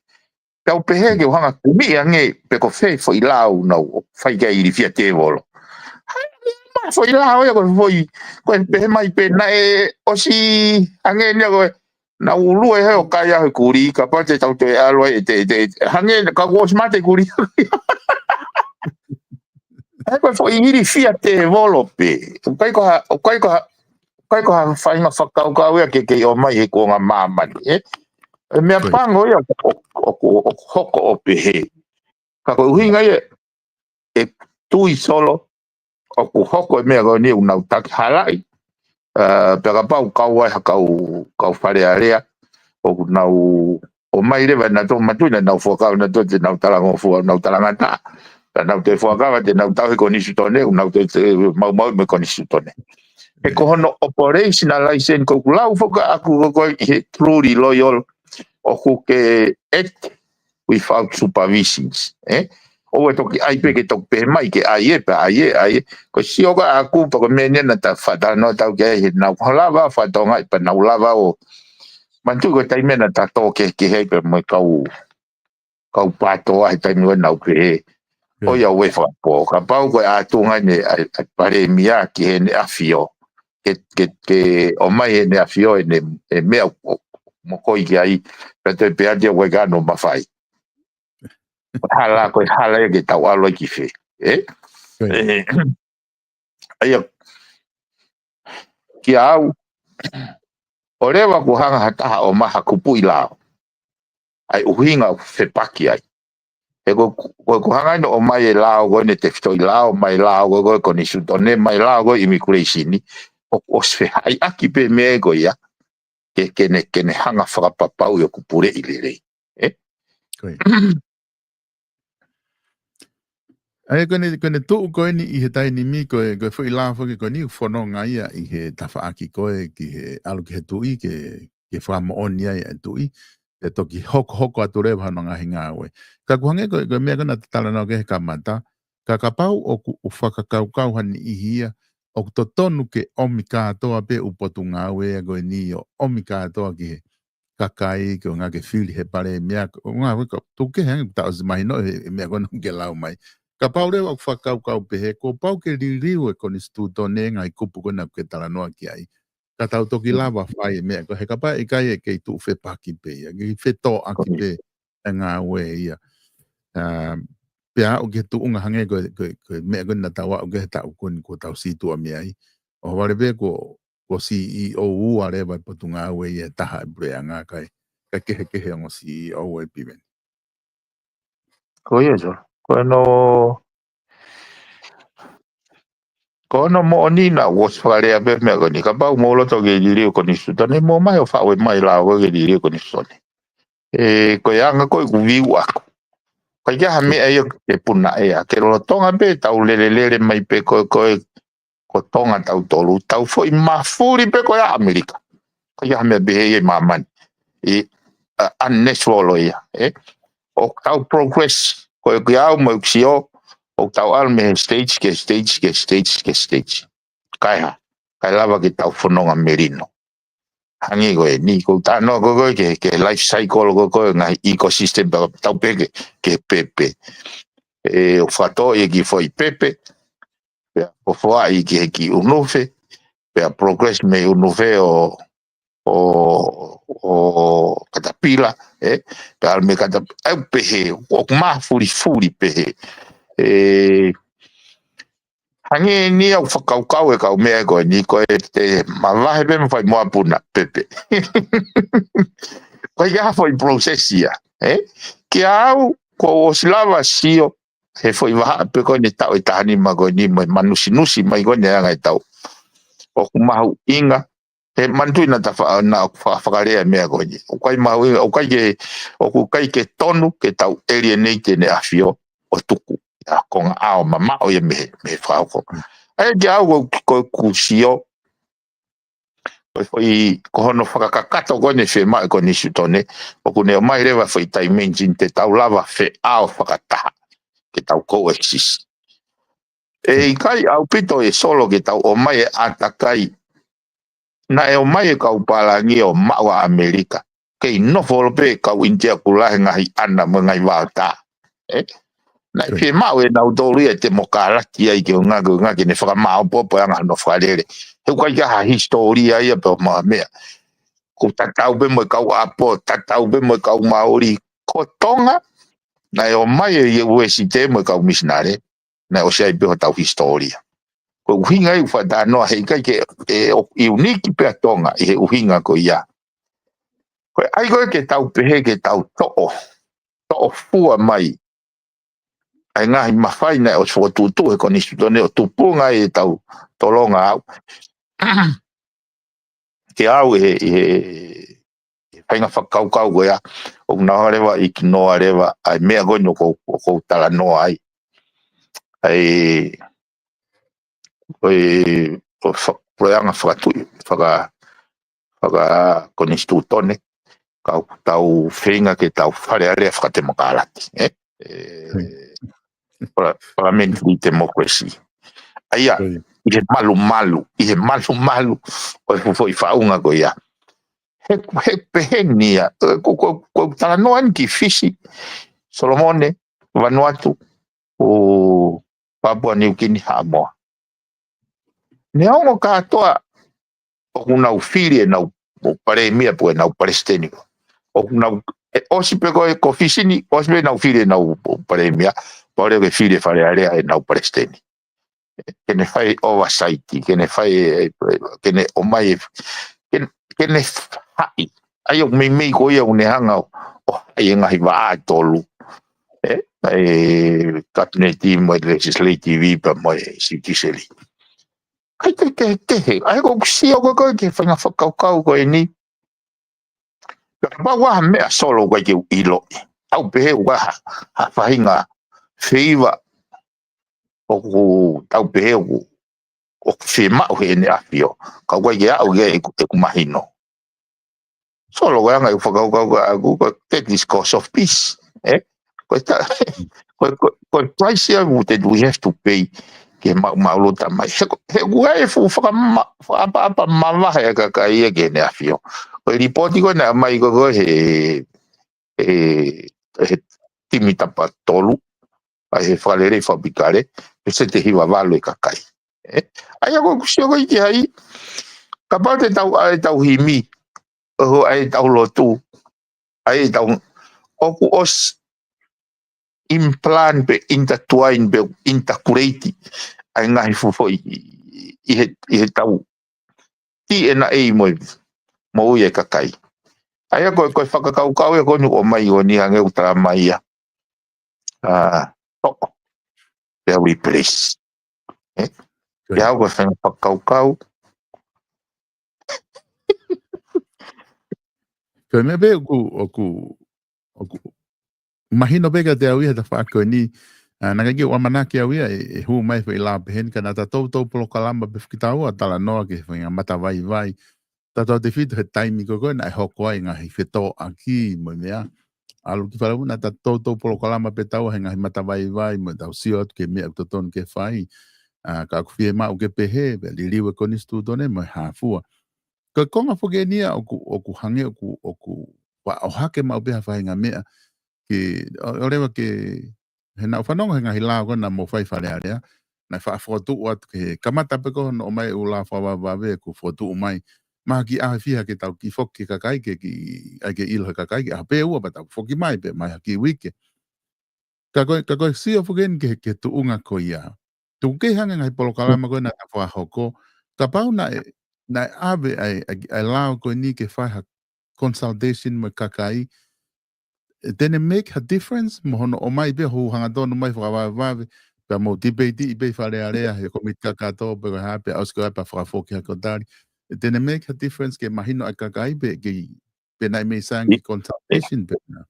Tau pehē ke u hanga kumi ange pe ko fē foʻi lao nau fai ki ai ilifia tēvolo. Hai, ma foʻi lao ia ko e foʻi, ko e pehē mai pē naʻe ʻosi ange nia ko e, naʻa ku lue he ʻo kai au he kulī, kapau te tau toe ʻalu ai, te, te, hangē, ka kuo ʻosi mate kulī. He ko e foʻi ilifia tēvolo pē. ʻOku ʻikai ko ha, ʻoku ʻikai ko ha, ʻoku ʻikai ko ha faʻahinga fakakaukau ia ke, ke ʻomai he kuonga māmani, ē? ʻE meʻa Right. pango ia ʻo, ʻo, ʻo, ʻo hoko ʻo pehē. Ka ko e ʻuhinga ia, ʻe tui Solo, ʻoku hoko e meʻa ko eni ʻoku nau taki halaʻi. ʻA, pea kapau kau ai ha kau, kau Fale Alea, ʻoku nau ʻomai leva ʻenau toʻomatuʻu naʻa nau fuakava naʻa nau talangofua, nau talangataʻa. Pea nau toe fuakava te nau tauhi konisitūtone, ʻoku nau toe, toe maumauʻi mo e konisitūtone. He ko hono operational license ko ʻeku lau foki ʻaʻaku ko ē ʻi he truly loyal, ʻoku ke act without supervisions, ē? ʻOua ʻe toki ʻai pē ke toki pehē mai ke ʻai ē, pea ʻai ē, ʻai ē. Ko e sio ko ē ʻaʻaku pea ko e meʻa eni naʻa ta faʻa talanoa atu ki ai he naʻa ku lava fatongia pea naʻa ku lava ʻo manatuʻi ko e taimi naʻa ta tō kehekehe ai pea mo e kau, kau PTOA he taimi ko ē naʻa ku pehē. ʻIo. ʻOiauē fakapō. Kapau ko e ʻātunga eni ʻa e, ʻa e palēmia ki heʻene ʻafio. Ke, ke, ke ʻomai heʻene ʻafio ʻene, ʻe meʻa ʻo, ʻo mokoi ki ai. Pea toe pehē atu ia ʻoku ʻikai ke ʻi ai hano mafai. Ko e hala, ko e hala ia ke tau ʻalu ai ki fē. Ē? Right. ʻE, ʻa ia, kia au, ʻoua leva kuo hanga ha taha ʻo ʻomai ha kupuʻi lao. ʻA e ʻuhinga ʻoku fepaki ai. He ko, ko, ko e hanga ʻeni ʻo ʻomai e lao ko eni tefitoʻi lao, mai lao ko, ko e konisitūtone, mai lao ko e immigration, ʻoku ʻosi fehaʻiʻaki pē meʻa ko ia, ke, ke ne, ke ne hanga fakapapauʻi ʻoku puleʻi lelei. Ē? Ko ia. ʻA ia ko eni, ko eni tuʻu ko eni ʻi he taimi ni ko e, ko e foʻi lao foki ko eni ʻoku fononga ia ʻi he tafaʻaki ko ē ki he ʻalu ki he tuʻi ke, ke fakamoʻoni ai ʻa e tuʻi. Ke toki hokohoko atu leva hano ngaahi ngāue. Ka ʻoku hangē ko e, ko e meʻa ko ē naʻa ta talanoa ki ai he kamata. Ka kapau ʻoku, ʻoku fakakaukau ha niʻihi ia, ʻoku totonu ke ʻomi kātoa pē ʻū potungāue ia ko eni ʻo ʻomi kātoa ki he kakai ke ʻuhinga ke fili he palēmia, ʻuhinga ko e tuku kehe ange, ta ʻosi mahino he, he meʻa ko ena ke lau mai. Kapau leva ʻoku fakakaukau pehē, kuo pau ke liliu e konisitūtone ngaahi kupu ko ena ʻoku ke talanoa ki ai. Ka tau toki lava fai e meʻa ko ē, he kapau ʻe ʻikai ʻe kei tuʻu fepaki pē ia, kei fetōʻaki pē e ngāue ia. ʻA, pea aʻu ki he tuʻunga hangē ko e, ko e, ko e meʻa ko ē naʻa tau aʻu ki he taʻu ko eni kuo tau sītuʻa mei ai. ʻOhovale pē kuo, kuo CEO ua leva e potungāue ia ʻe taha e puleʻanga kae, kae kehekehe ongo CEO e piveni. Ko ia, Solo. Ko hono, ko hono moʻoni naʻa ku ʻosi fakalea pē meʻa ko eni. Kapau mou loto ke liliu konisitūtone, mou ō mai ʻo faʻu mai lao ko ē ke liliu konisitūtone. ʻE, ko e anga ko ē ʻeku view ʻaku. ʻIkai ke ʻi ai ha meʻa ia ke puna ʻe ia. Ke lolotonga pē tau lelelele mai pē ko e, ko e, ko Tonga tautolu. Tau foʻi mafuli pē ko ia ʻAmelika. ʻIkai ke ʻi ai ha meʻa pehē ia ʻi māmani. ʻI, ʻa, unnatural ia, ē? ʻOku tau progress, ko e kia au mo ʻeku sio, ʻoku tau ʻalu mei he stage ki he stage, ki he stage, ki he stage. Kae hā, kae lava ke tau fononga melino. Hangē ko eni, ko e talanoa ko ē ki he, ki he life cycle ko ē ngaahi ecosystem pea tau pehē ki he, ki he pepe. ʻE, ʻoku fakatō ia ki he foʻi pepe, pea ʻoku foaʻi ki he kiʻi ʻunufe, pea progress mei ʻUnufe ʻo, ʻo, ʻo Katapila, ē? Pea ʻalu mei Katapila, ʻoku pehē, ʻoku mafulifuli pehē. Ē, hangē ni ʻoku fakakaukau e kau meʻa ko eni, ko e te mavahe pē mo fai mo apuna, Pepe. Ko e ʻikai ha foʻi process ia, ē? Kia au, kuo u ʻosi lava sio, he foʻi vahaʻa pē ko eni taʻu ʻe taha nima ko eni mo e manusinusi mai ko eni anga e tau. ʻOku mahuʻinga, he manatuʻi naʻa ta fa-, naʻa ʻoku fa-, fakalea e meʻa ko eni. ʻOku ʻikai mahuʻinga, ʻoku ʻikai ke, ʻoku ʻikai ke tonu ke tau alienate ʻEne ʻAfio ʻo tuku ʻa e konga ʻao mamaʻo ia mei he, mei he fakahoko. ʻA ia kia au ko, ko ʻeku sio, ko e foʻi, ko hono fakakakato ko eni fiemaʻu e konisitūtone, ʻoku ne ʻomai leva foʻi dimension te tau lava feʻao fakataha, ke tau coexist. ʻE ʻikai ʻaupito e Solo ke tau ʻomai e ʻātakai. Naʻe ʻomai e kau pālangi ʻo maʻu ʻa ʻAmelika. Kei nofo holo pē kau ʻInitia ʻoku lahi e ngaahi ʻana mo e ngaahi vaotā. Ē? Naʻe fiemaʻu ʻe nautolu ia e temokalati ai ke ʻuhinga, ke ʻuhinga ke ne fakamaopoopo e anga hono fakalele. He ʻoku ʻikai ke ʻi ai ha hisitōlia ia pe ʻo ha meʻa. ʻOku tatau pē mo e kau ʻapo, tatau pē mo e kau Maoli. Ko Tonga, naʻe ʻomai e U S T mo e kau misinale, naʻe ʻosi ʻi ai pē hotau hisitōlia. Ko e ʻuhinga ia ʻoku ou faʻa talanoa he ʻikai ke, ʻe, ʻoku ʻiuniki pē ʻa Tonga ʻi he ʻuhinga ko ia. Ko e ʻai ko ē ke tau pehē ke tau toʻo, toʻo fua mai ʻa e ngaahi mafai naʻe ʻosi fokotuʻutuʻu he konisitūtone ʻo tupunga ai e tau tolonga au. Ke au ʻi he, ʻi he, ʻi he faʻahinga fakakaukau ko ia, ʻoku nau hanga leva ʻo ignore leva ʻa e meʻa ko eni ʻoku ou, ʻoku ou talanoa ai. ʻA e, ʻo e, ʻo e fa-, puleʻanga fakatuʻi, faka-, fakakonisitūtone, ka ʻoku tau feinga ke tau Fale Alea fakatemokalati, ē? ʻE, pala-, parliamentary democracy. ʻA ia, ʻi he malumalu, ʻi he malumalu ʻo e fuʻu foʻi faʻunga ko ia. He, he pehē ni ia, ē, ko, ko, ko e talanoa eni ki Fisi, Solomone, Vanuatu, ʻo Papua Niukini, Haʻamoa. Neongo kātoa ʻoku nau fili ʻenau palēmia pe ko ʻenau palesiteni. ʻOku nau, ʻe, ʻosi pē ko e ko Fisi ni, ʻosi pē ʻenau fili ʻenau palēmia, pau leva ke fili ʻe Fale Alea ʻenau palesiteni. Ke ne fai oversight, ke ne fai, ke ne ʻomai, ke, ke ne haʻi. ʻA ia ʻoku meimei ko ia ʻoku ne hanga ʻo, ʻo haʻi e ngaahi vaʻa ʻe tolu. Ē, ʻa e cabinet mo e legislative pea mo e judiciary. ʻIkai ke, ke, ke, he, ʻa ia ko ʻeku sio ko ē ko ē ki he faʻahinga fakakaukau ko eni. Pea kapau ʻoku ʻi ai ha meʻa Solo ʻoku ʻikai ke u ʻiloʻi. Tau pehē ʻoku ʻi ai ha, ha faʻahinga feiva ʻoku tau pehē ʻoku, ʻoku fiemaʻu heʻene ʻAfio. Ka ʻoku ʻikai ke aʻu ki ai ʻeku, ʻeku mahino. Solo ko e anga ʻeku fakakaukau ko ē ʻaʻaku ko e that is cost of peace. Ē? Ko e ta-, ko e, ko e, ko e price ia ʻoku te do we have to pay ke maʻu, maʻu lota mai. He ko, he ʻoku ʻi ai e fuʻu fakama-, fakaʻapaʻapa mavahe ʻa e kakai ia ki heʻene ʻAfio. Ko e lipooti ko ē naʻe ʻomai ko ē ko ē he, he, he timi tapa tolu, ʻa e he fakalelei fakapikale, peseti ʻe hiva valu e kakai. Ē? ʻA ia ko ʻeku sio ko ē ki ai, kapau te tau ʻai ʻetau himi, ʻo ʻai ʻetau lotu, ʻai ʻetau, ʻoku ʻosi implant pe intertwine pe integrate ʻa e ngaahi fuʻu foʻi ʻi, ʻi he, ʻi he tau T N A mo e, moʻui e kakai. ʻA ia ko e, ko e fakakaukau ia ko eni ʻoku ʻomai ko eni hangē ʻoku talamai ia. ʻA, toʻo. Pea replace. Ē? Ko ia. Ia au ko e faʻahinga fakakaukau. Ko e meʻa pē ʻoku, ʻoku, ʻoku mahino pē kiate au ia he tafaʻaki ko eni, ʻa, naʻe ʻikai ke u ʻamanaki au ia, ʻe, ʻe hū mai foʻi lao pehē ni, ka naʻa ta toutou polokalama pē foki taua, talanoa ki he faʻahinga matavaivai. Tautautefito he taimi ko ē ko ē naʻe hoko ai ngaahi fetōʻaki mo e meʻa. ʻAlu ki Faleupolu naʻa ta toutou polokalama pē taua he ngaahi matavaivai mo ʻetau sio atu ki he meʻa ʻoku totonu ke fai. ʻA, ka ʻoku fiemaʻu ke pehē, pea liliu e konisitūtone mo e hā fua. Ko e konga foki eni ia ʻoku, ʻoku hangē ʻoku, ʻoku faʻo hake maʻu pē ha faʻahinga meʻa. Ke, ʻo, ʻo leva ke, he naʻa ku fanongo he ngaahi lao ko ē naʻa mou fai Fale Alea. naʻe faʻa fokotuʻu atu ke kamata pē ko hono ʻomai ʻū lao fakavavevave ʻoku fokotuʻu mai. Mahalo ki he ʻaho ʻe fiha ke tau kiʻi foki ki he kakai ke kiʻi, ʻai ke ʻilo he kakai ke ʻaho pē ʻe ua pea tau foki mai pē mai ha kiʻi uike. Ka ko e, ka ko e sio foki eni ki he, ki he tuʻunga ko ia. Tuku ke hanga ngaahi polokalama ko ē naʻa ta fakahoko. Kapau naʻe, naʻe ʻave ʻa e, ʻa e, ʻa e lao ko eni ke fai ha consultation mo e kakai. Then it make a difference, mo hono ʻomai pē hū hangatonu mai fakavavevave, pea mo debate pē Fale Alea, he komiti kakato, pe ko e hā, pea ʻosi ko ia pea fakafoki hake ʻo tali. Then it make a difference ke mahino ʻa e kakai pē, ke, pe naʻe mei sangi consultation pē na.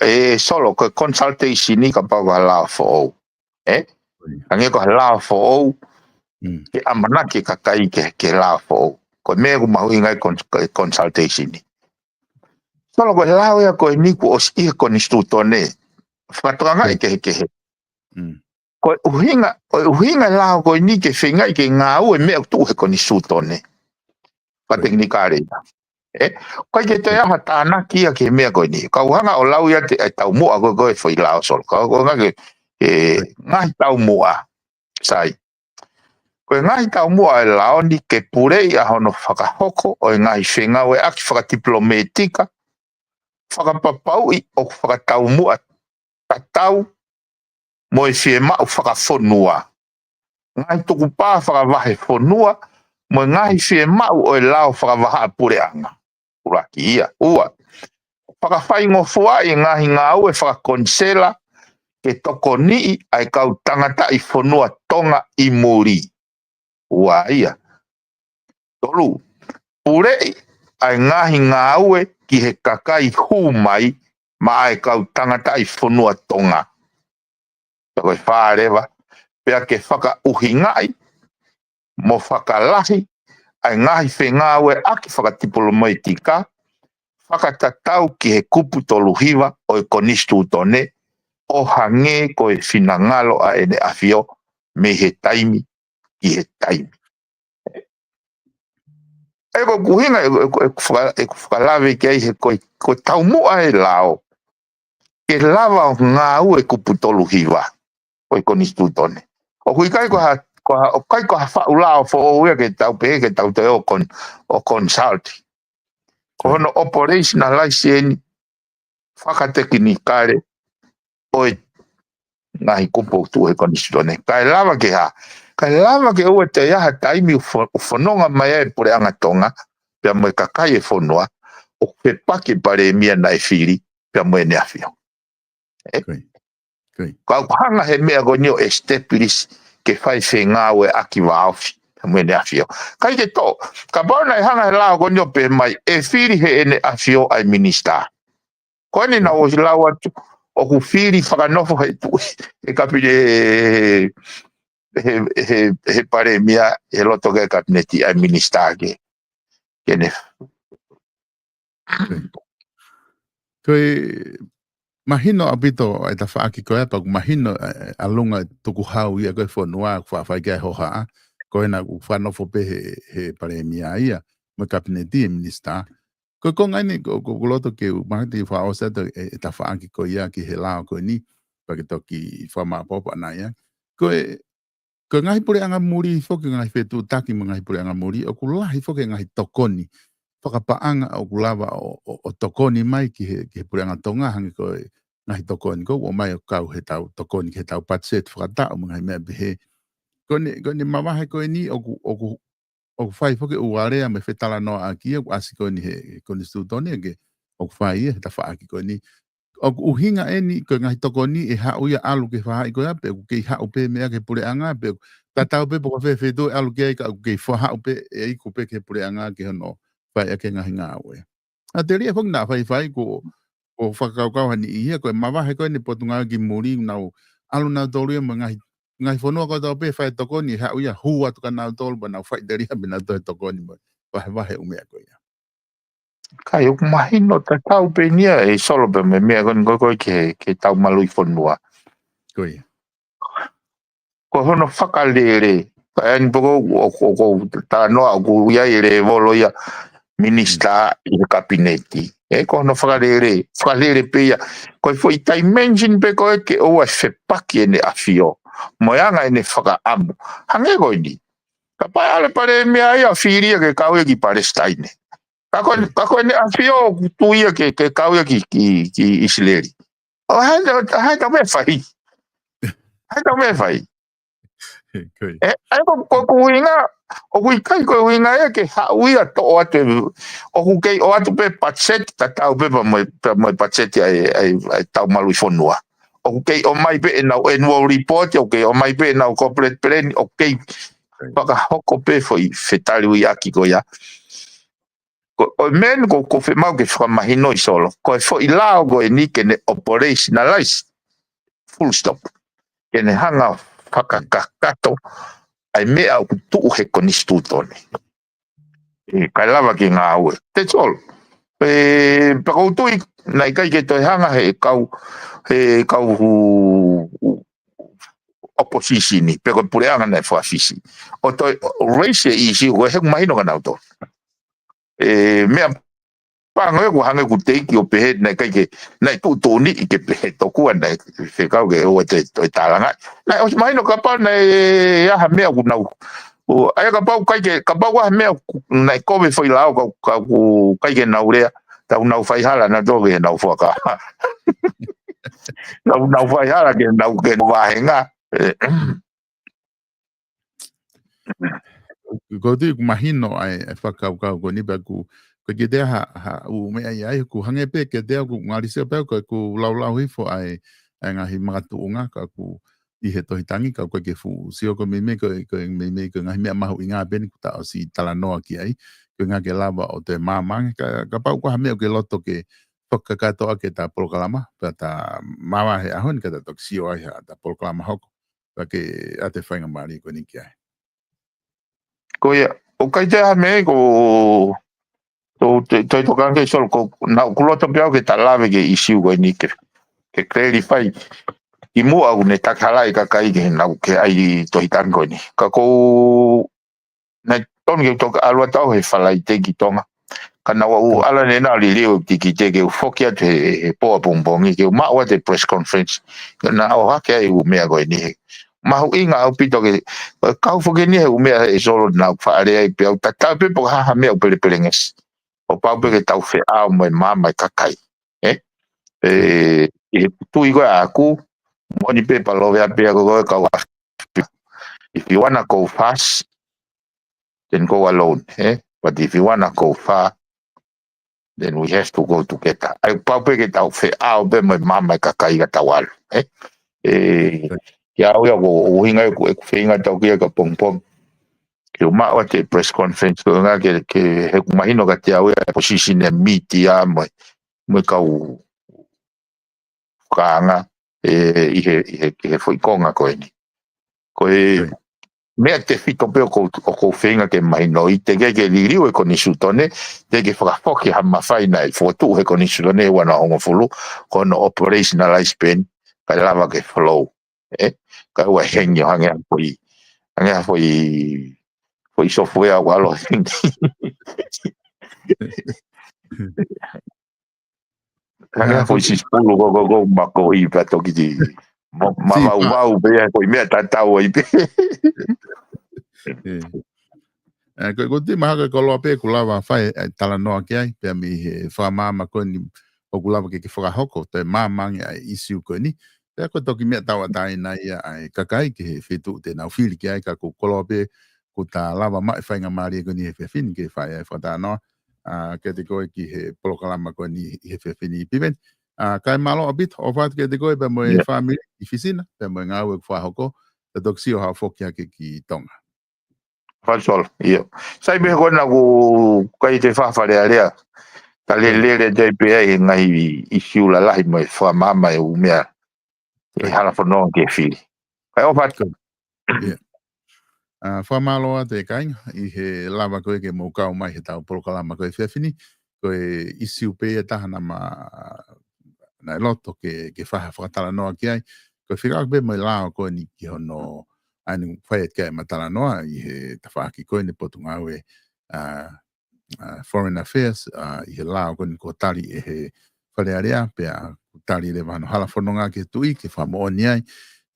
ʻE, Solo, ko e consultation ni kapau ko ha lao foʻou. ʻE? Hangē ko ha lao foʻou, Mm. ke ʻamanaki e kakai ke, ke lao foʻou. Ko e meʻa ʻoku mahuʻinga ai kon-, ko e consultation ni. Solo, ko e lao ia ko eni kuo ʻosi ʻi he konisitūtone. Fakatokangaʻi Mm. kehekehe. Mm. Ko e ʻuhinga, ko e ʻuhinga lao ko eni ke feingaʻi ke ngāue meʻa ʻoku tuʻu he konisitūtone. Ka Right. tekinikale ia. ʻE, ʻikai ke toe ʻi ai ha tānaki ia ki he meʻa ko eni. Kau hanga ʻo lau ia te, ʻe taumuʻa ko e, ko e foʻi lao Solo. Kau, kau hanga ke, ʻe, Right. ngaahi taumuʻa. Sai. Ko e ngaahi taumuʻa ʻo e lao ni ke puleʻi ʻa hono fakahoko ʻo e ngaahi fengāueʻaki fakatipilometika, fakapapauʻi ʻoku fakataumuʻa tatau mo e fiemaʻu fakafonua. Ngaahi tukupā fakavahefonua, mo e ngaahi fiemaʻu ʻo e lao fakavahaʻapuleʻanga. ʻUluaki ia. Ua. Fakafaingofuaʻi e ngaahi ngāue fakakonisela, ke tokoniʻi ʻa e kau tangataʻi fonua Tonga ʻi muli. Ua ia. Tolu. Puleʻi ʻa e ngaahi ngāue ki he kakai hū mai maʻa e kau tangataʻi fonua Tonga. Pea ko e fā leva, pea ke fakaʻuhingaʻi mo fakalahi ʻa e ngaahi fengāueʻaki fakatipilometika, fakatatau ki he kupu tolu hiva ʻo e konisitūtone, ʻo hangē ko e finangalo ʻa ʻEne ʻAfio mei he taimi ki he taimi. ʻE ko e ʻuhinga, ʻe, ʻe, ʻe, ʻeku faka-, ʻeku fakalave ki ai he ko e, ko e taumuʻa e lao. Ke lava ʻo ngāue kupu tolu hiva ʻo e konisitūtone. ʻOku ʻikai ko ha, ko ha, ʻoku ʻikai ko ha faʻu lao foʻou ia ke tau pehē, ke tau toe ʻo kon-, ʻo consult. Ko hono operationalize eni fakatekinikale ʻo e ngaahi kupu ʻoku tuʻu he konisitūtone. Kae lava ke hā, kae lava ke ʻoua toe ʻi ai ha taimi ʻoku fo-, ʻoku fononga mai ai e puleʻanga Tonga, pea mo e kakai e fonua, ʻoku fepaki e palēmia naʻe fili, pea mo ʻEne ʻAfio. ʻE? Koia. Koia. Ka ʻoku hanga he meʻa ko eni ʻo establish ke fai fengāueʻaki vāofi, pea mo ʻEne ʻAfio. ʻIkai ke tō, kapau naʻe hanga he lao ko eni ʻo pehē mai, ʻe fili he ʻEne ʻAfio ʻa e minisitā. Ko eni naʻa ku ʻosi lau atu, ʻoku fili fakanofo he tuʻi, he kapine, he, he, he palēmia, he loto ki he kapineti ʻa e minisitā ke, ke ne. Ko e mahino ʻaupito e tafaʻaki ko ia, pea ʻoku mahino, ʻe, ʻalunga tukuhau ia ko e fonua, ʻoku faʻa fai ki ai e hohaʻa, ko ena ʻoku fakanofo pē he, he palēmia ia, mo e kapineti e minisitā. Ko e konga eni, ko, ko, ko loto ke u mahati fakaʻosi atu e, e tafaʻaki ko ia ki he lao ko eni, pea ke toki fakamāʻopoʻopo ʻana ia. Ko e, ko e ngaahi puleʻanga muli foki, ngaahi fetuʻutaki mo e ngaahi puleʻanga muli, ʻoku lahi foki e ngaahi tokoni fakapaʻanga ʻoku lava ʻo, ʻo, ʻo tokoni mai ki he, ki he puleʻanga Tonga hangē ko e ngaahi tokoni ko ē ʻoku ʻomai ʻo kau he tau tokoni ki he tau patiseti fakataʻu mo e ngaahi meʻa pehē. Ko eni, ko eni mavahe ko eni ʻoku, ʻoku ʻoku fai foki ʻū alea mo e fetalanoaʻaki ia, ʻoku ʻasi ko eni he, he konisitūtone ke ʻoku fai ia he tafaʻaki ko eni. ʻOku ʻuhinga eni ko e ngaahi tokoni ʻe haʻu ia ʻalu ke faʻahi ko ia, pe ʻoku kei haʻu pē meʻa ki he puleʻanga, pe ʻoku tatau pē pe ko fē feituʻu ʻe ʻalu ki ai ka ʻoku kei faʻahi pē ʻe iku pē ki he puleʻanga ke hono fai ʻaki e ngaahi ngāue. ʻA e telia foki naʻa faifai ko, ko fakakaukau ha niʻihi ia, ko e mavahe ko eni Potungāue ki Muli, nau ʻalu nautolu ia mo e ngaahi, ngaahi fonua kotoa pē fai tokoni, haʻu ia hū atu kia nautolu, pea nau fai telia pē nautolu he tokoni mo e vahevahe ʻū meʻa ko ia. Kai ʻoku mahino tatau pē eni ia ʻe Solo pē mo e meʻa ko eni ko e, ko e ke, ke tau maluʻi fonua. Ko ia. Ko hono fakalele, ka eni poko o, o, o, talanoa ʻoku ʻi ai e lēvolo ia minisitā ʻi he kapineti. ʻE, ko hono fakalele, fakalele pē ia. Ko e foʻi dimension pē ko ē ke ʻoua ʻe fepaki ʻEne ʻAfio. mo e anga ʻene fakaʻamu. Hangē ko eni. Kapau ʻe ʻalu e palēmia ia ʻo fili ia ke kau ia ki Palesitaine. Ka ko, ka ko ʻene ʻafio ʻoku tui ia ke, ke kau ia ki, ki, ki ʻIsileli. ʻO hā e, hā e meʻa ʻe fai. Hā e meʻa ʻe fai. Ko ia. ʻE, ʻa ia ko, ko, ko e ʻuhinga, ʻoku ʻikai ko e ʻuhinga ia ke haʻu ia ʻo toʻo atu e, ʻoku kei ʻoatu pē patiseti tatau pē pea mo e, pea mo e patiseti ʻa e, ʻa e, ʻa e tau maluʻi fonua. ʻOku kei ʻomai pē ʻenau annual report, ʻoku kei ʻomai pē ʻenau corporate plan, ʻoku kei fakahoko pē foʻi fetaliuiʻaki ko ia. Ko, ko e meʻa eni ʻoku, ʻoku fiemaʻu ke fakamahinoʻi Solo. Ko e foʻi lao ko eni ke ne operationalize. Full stop. Ke ne hanga ʻo fakakakato ʻa e meʻa ʻoku tuʻu he konisitūtone. ʻE, kae lava ke ngāue. That's all. ʻE, pea ʻoku ou tui, naʻe ʻikai ke toe hanga he kau, he kau hu-, opposition, pe ko e puleʻanga naʻe fakafisi. ʻO toe raise e issue, ko e he mahino ka nau tō. ʻE, meʻa pango ʻoku hangē ʻoku teʻeki ʻo pehē naʻe ʻikai ke, naʻe tuʻutuʻuni ke pehē tokua naʻe fekau ke ʻoua te, toe tālangaʻi. Naʻe ʻosi mahino kapau naʻe ʻi ai ha meʻa ʻoku nau. ʻO, ʻa ia kapau ʻikai ke, kapau ʻi ai ha meʻa ʻoku, naʻe kovi foʻi lao ka, ka ʻoku ʻikai ke nau lea, tau nau faihala naʻa tō ke nau fuaka. Nau, nau faihala ke nau ke nau vāhenga. ʻE, Ko e tui ʻoku mahino ʻa e, ʻa e fakakaukau ko eni pea ʻoku, ko e kiate au ha, ha ʻū meʻa ia ai, ʻoku hangē pē kiate au ʻoku ngali sio pē au ko ʻeku laulau hifo ʻa e, ʻa e ngaahi makatuʻunga, ka ʻoku ʻi he tohi tangi, ka ʻoku ʻikai ke fuʻu sio ko e meimei, ko e, ko e meimei, ko e ngaahi meʻa mahuʻinga pē eni ʻoku ta ʻosi talanoa ki ai, ko e ʻuhinga ke lava ʻo toe māmā ange, ka, kapau ʻoku ʻi ai ha meʻa ʻoku ke loto ke fakakakato ʻaki ʻeta polokalama, pea ta māvae he ʻaho ni ka ta toki sio ai ha ʻeta polokalama hoko. Pea ke ʻoatu e faingamālie ko eni ki ai. Ko ia, ʻoku ʻikai toe ʻi ai ha meʻa ko, to, to, to, to kange Solo ko, naʻa ku loto pē au ke ta lave ki he ʻisiū ko eni ke, ke clarify. ʻI muʻa ʻoku ne takihalaʻi e kakai ke nau ke ʻai tohi tangi ko eni. Ka ʻoku ou naʻe tonu ke u toki ʻalu atu au he Falaite ki Tonga. Ka naʻa ku ʻalu ʻanenai ʻo liliu e tikite ke u foki atu he, he pō ʻapongipongi ke u maʻu atu e press conference. Ka naʻe ʻohake ai e ʻū meʻa ko eni he. Mahuʻinga ʻaupito ke, kau foki eni he ʻū meʻa ʻe Solo naʻa ku faʻa lea ai pē au tatau pē pe ko e hā ha meʻa ʻoku pelepelengesi. ʻO pau pē ke tau feʻao mo e maama e kakai. ʻE? ʻE, ʻi he tui ko ē ʻaʻaku, moʻoni pē pea lōvea pē ʻa koe ko e kau ʻa. If you wanna go fast, then go alone, ʻe? But if you wanna go far, then we have to go together. ʻA ia pau pē ke tau feʻao pē mo e maama e kakai ka tau ʻalu, ʻe? ʻE, kiate au ia ko e ʻuhinga ʻeku, ʻeku feinga atu ki ai ka pongipongi. Ke u maʻu atu e press conference ko e ʻuhinga ke, ke he ʻoku mahino kiate au ia e position e mītia mo e, mo e kau fakaanga, ʻe, ʻi he, ʻi he, ʻi he foʻi konga ko eni. Ko e meʻa tefito pē ʻoku ou, ʻoku ou feinga ke mahinoʻi, teʻeki ke liliu e konisitūtone, teʻeki ke fakafoki ha mafai naʻe fokotuʻu he konisitūtone ua noa hongofulu, ko hono operationalize pē eni, kae lava ke flow. ʻE, ka ʻoua hengi ʻo hangē ha foʻi, hangē ha foʻi, foʻi software ʻoku ʻalu hengi. Hangē ha foʻi sisipulu ko, ko, ko, mako i pea toki ti. Ma, ma, mau, mau, pea ko e meʻa tatau ai pē. ʻE, ko, ko e tui mahalo ko e koloa pē ʻoku lava fai e talanoa ki ai, pea mei he fakamaama ko eni ʻoku lava ke, ke fakahoko, toe maama ange ʻa e ʻisiū ko eni. Pea ko e toki meʻa tauʻatāina ia ʻa e kakai ki he feituʻu te nau fili ki ai ka ko e koloa pē ʻoku ta lava maʻu e faingamālie ko eni he efiafi ni ke fai ai e fakatalanoa, ʻa, kiate koe ki he polokalama ko eni he efiafi ni Piveni. ʻA, kae mālō ʻaupito, ʻofa atu kiate koe pea mo e fāmili ʻi Fisi na, pea mo e ngāue ʻoku fakahoko, ta toki sio hao foki hake ki Tonga. Fai Solo, ʻio. Sai pē ko ena ʻoku ʻikai te faʻa falealea. Ta lele, lele te pē ai he ngaahi ʻisiū lalahi mo e fakamaama e ʻū meʻa. ʻE hala fononga ke fili. Kae ʻofa atu. ʻIo. ʻA, fakamālō atu e kāinga, ʻi he lava ko ē ke mou kau mai he tau polokalama ko e efiafi ni, ko e ʻisiū pē ia taha naʻa ma, naʻe loto ke, ke fai ha fakatalanoa ki ai, ko e fekauʻaki pē mo e lao ko eni ki hono, ʻa eni fai atu ki ai ʻema talanoa, ʻi he tafaʻaki ko eni Potungāue, ʻa, ʻa, Foreign Affairs, ʻa, ʻi he lao ko eni kuo tali ʻe he Fale Alea, pea kuo tali leva hono hala fononga ki he Tuʻi, ke fakamoʻoni ai,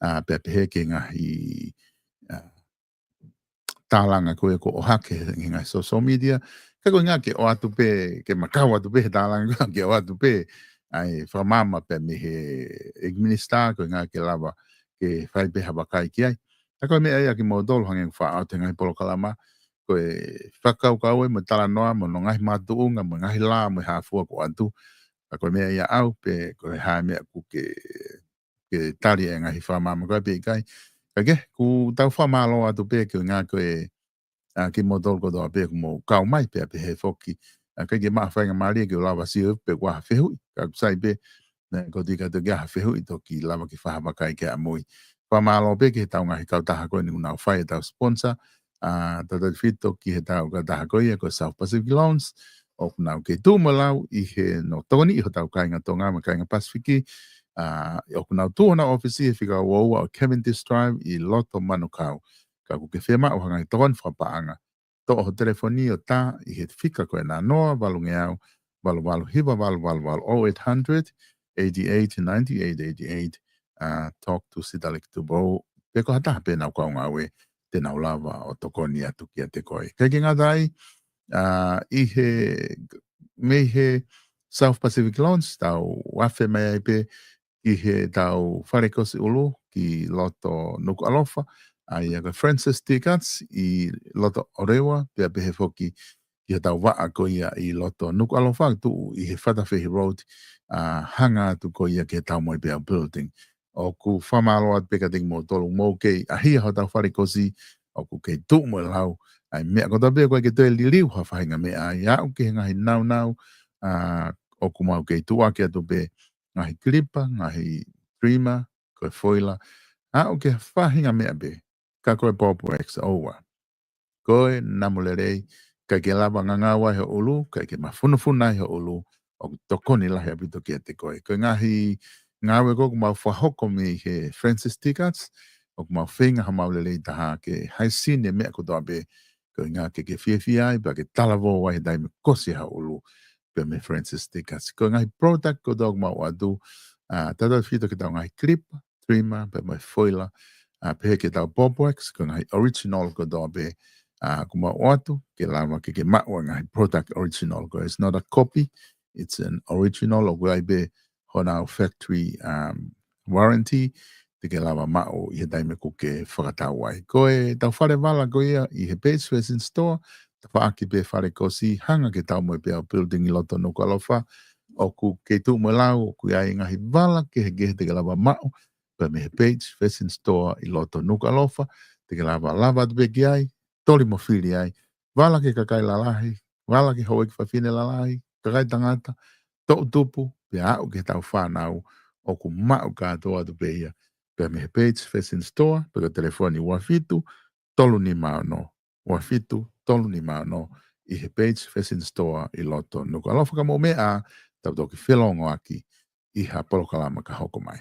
ʻa, pea pehē ki he ngaahi, ʻa, tālanga ko ē kuo ʻohake he ngaahi social media. Ka ko e ʻuhinga ke ʻoatu pē, ke makau atu pē he tālanga ko ē ke ʻoatu pē ʻa e fakamaama pē mei he ʻEiki Minisitā, ko e ʻuhinga ke lava ke fai pē ha vakai ki ai. Ka ko e meʻa ia kimoutolu hangē ko e faʻa ʻoatu he ngaahi polokalama, ko e fakakaukau ē mo e talanoa mo hono ngaahi mātuʻunga mo e ngaahi lā mo e hā fua kuo ʻoatu. Ka ko e meʻa ia ʻaʻau pē ko e hā e meʻa ʻoku ke, ke tali e ngaahi fakamaama ko ē pe ʻikai. Ka ke, ʻoku tau fakamālō atu pē ki he ʻuhinga ko ē, ʻa, kimoutolu kotoa pē ʻoku mou kau mai pea pehē foki. ʻA, ʻikai ke maʻu ha faingamālie ke u lava sio pe ko e hā ha fehuʻi. Ka ʻoku sai pē, naʻe ko e tui ka toki ʻi ai ha fehuʻi toki lava ke fai ha vakai ki ai ʻamui. Fakamālō pē ki heʻetau ngaahi kautaha ko eni ʻoku nau fai ʻetau sponsor. ʻA, tautautefito ki heʻetau kautaha ko ia ko e South Pacific Loans. ʻOku nau kei tuʻu mo lau ʻi he, ʻo tokoniʻi hotau kāinga Tonga mo e kāinga Pasifiki. ʻA, ʻoku nau tuʻu honau ʻōfisi he fika ua ua ʻo e Cavendish Drive ʻi loto Manukau. Ka ʻoku ke fiemaʻu ha ngaahi tokoni fakapaʻanga, toʻo ho telefoni ʻo tā ʻi he fika ko ena noa valungeau, valu valu hiva valu valu valu, oh eight hundred, eighty-eight, ninety-eight eighty-eight, ʻa, talk to Sitaleki Tupou, pe ko ha taha pē ʻenau kau ngāue te nau lava ʻo tokoni atu kiate koe. ʻIkai ke ngata ai, ʻa, ʻi he, mei he South Pacific Loans, tau afe mai ai pē ki heʻetau fale kosi ʻulu ki loto Nukuʻalofa, ʻa ia ko e Francis Tickets ʻi loto ʻOreua, pea pehē foki ki heʻetau vaʻa ko ia ʻi loto Nukuʻalofa, tuʻu ʻi he Fatafehi Road, ʻa, hanga atu ko ia ki he Taumoepeau Building. ʻOku fakamālō atu pē kiate kimoutolu mou kei ʻahia hotau fale kosi, ʻoku kei tuʻu mo lau ʻa e meʻa kotoa pē ʻoku ʻikai ke toe liliu ha faʻahinga meʻa ai, aʻu ki he ngaahi naunau, ʻa, ʻoku mau kei tuʻuaki atu pē ngaahi kilipa, ngaahi trimmer, ko e foila, aʻu ki he faʻahinga meʻa pē, ka ko e Bob Wax ʻoua. Ko e namu lelei, ʻikai ke lava ngangau ai ho ʻulu, ʻikai ke mafunufunu ai ho ʻulu, ʻoku tokoni lahi ʻaupito kiate koe. Ko e ngaahi ngāue ko ē ʻoku mau fakahoko mei he Francis Tickets, ʻoku mau feinga ha maʻu lelei taha ke haisini e meʻa kotoa pē, ko e ʻuhinga ke ke fiefia ai, pea ke talavou ai he taimi ʻoku kosi ai ho ʻulu, pea mei he Francis Tickets. Ko e ngaahi product kotoa ʻoku mau ʻoatu, ʻa, tautautefito ki heʻetau ngaahi kilipa, trimmer, pea mo e foila, ʻa, pehē ki heʻetau Bob Wax, ko e ngaahi original kotoa pē, ʻa, ʻoku mau ʻoatu, ke lava ke ke maʻu e ngaahi product original ko ē. It's not a copy, it's an original, ʻoku ʻi ai pē honau factory, um, warranty, te ke lava maʻu ʻi he taimi ʻoku ke fakatau ai. Ko ʻetau fale vala ko ia ʻi he Page Fashion Store, tafaʻaki pē fale kosi hanga ki he Taumoepeau Building ʻi loto Nukuʻalofa, ʻoku kei tuʻu mo lau, ʻoku ʻi ai e ngaahi vala kehekehe te ke lava maʻu, pea mei he Page Fashion Store ʻi loto Nukuʻalofa, te ke lava, lava atu pē ki ai, toli mo fili ai, vala ki he kakai lalahi, vala ki he houʻeiki fafine lalahi, kakai tangata, toʻutupu, pea aʻu ki heʻetau fānau, ʻoku maʻu kātoa atu pē ia, pea mei he Page Fashion Store, pe ko e telefoni ua fitu, tolu nima ono, ua fitu, tolu nima ono, ʻi he Page Fashion Store ʻi loto Nukuʻalofa. Ka mou meʻa, tau toki felōngoaki ʻi ha polokalama ka hoko mai.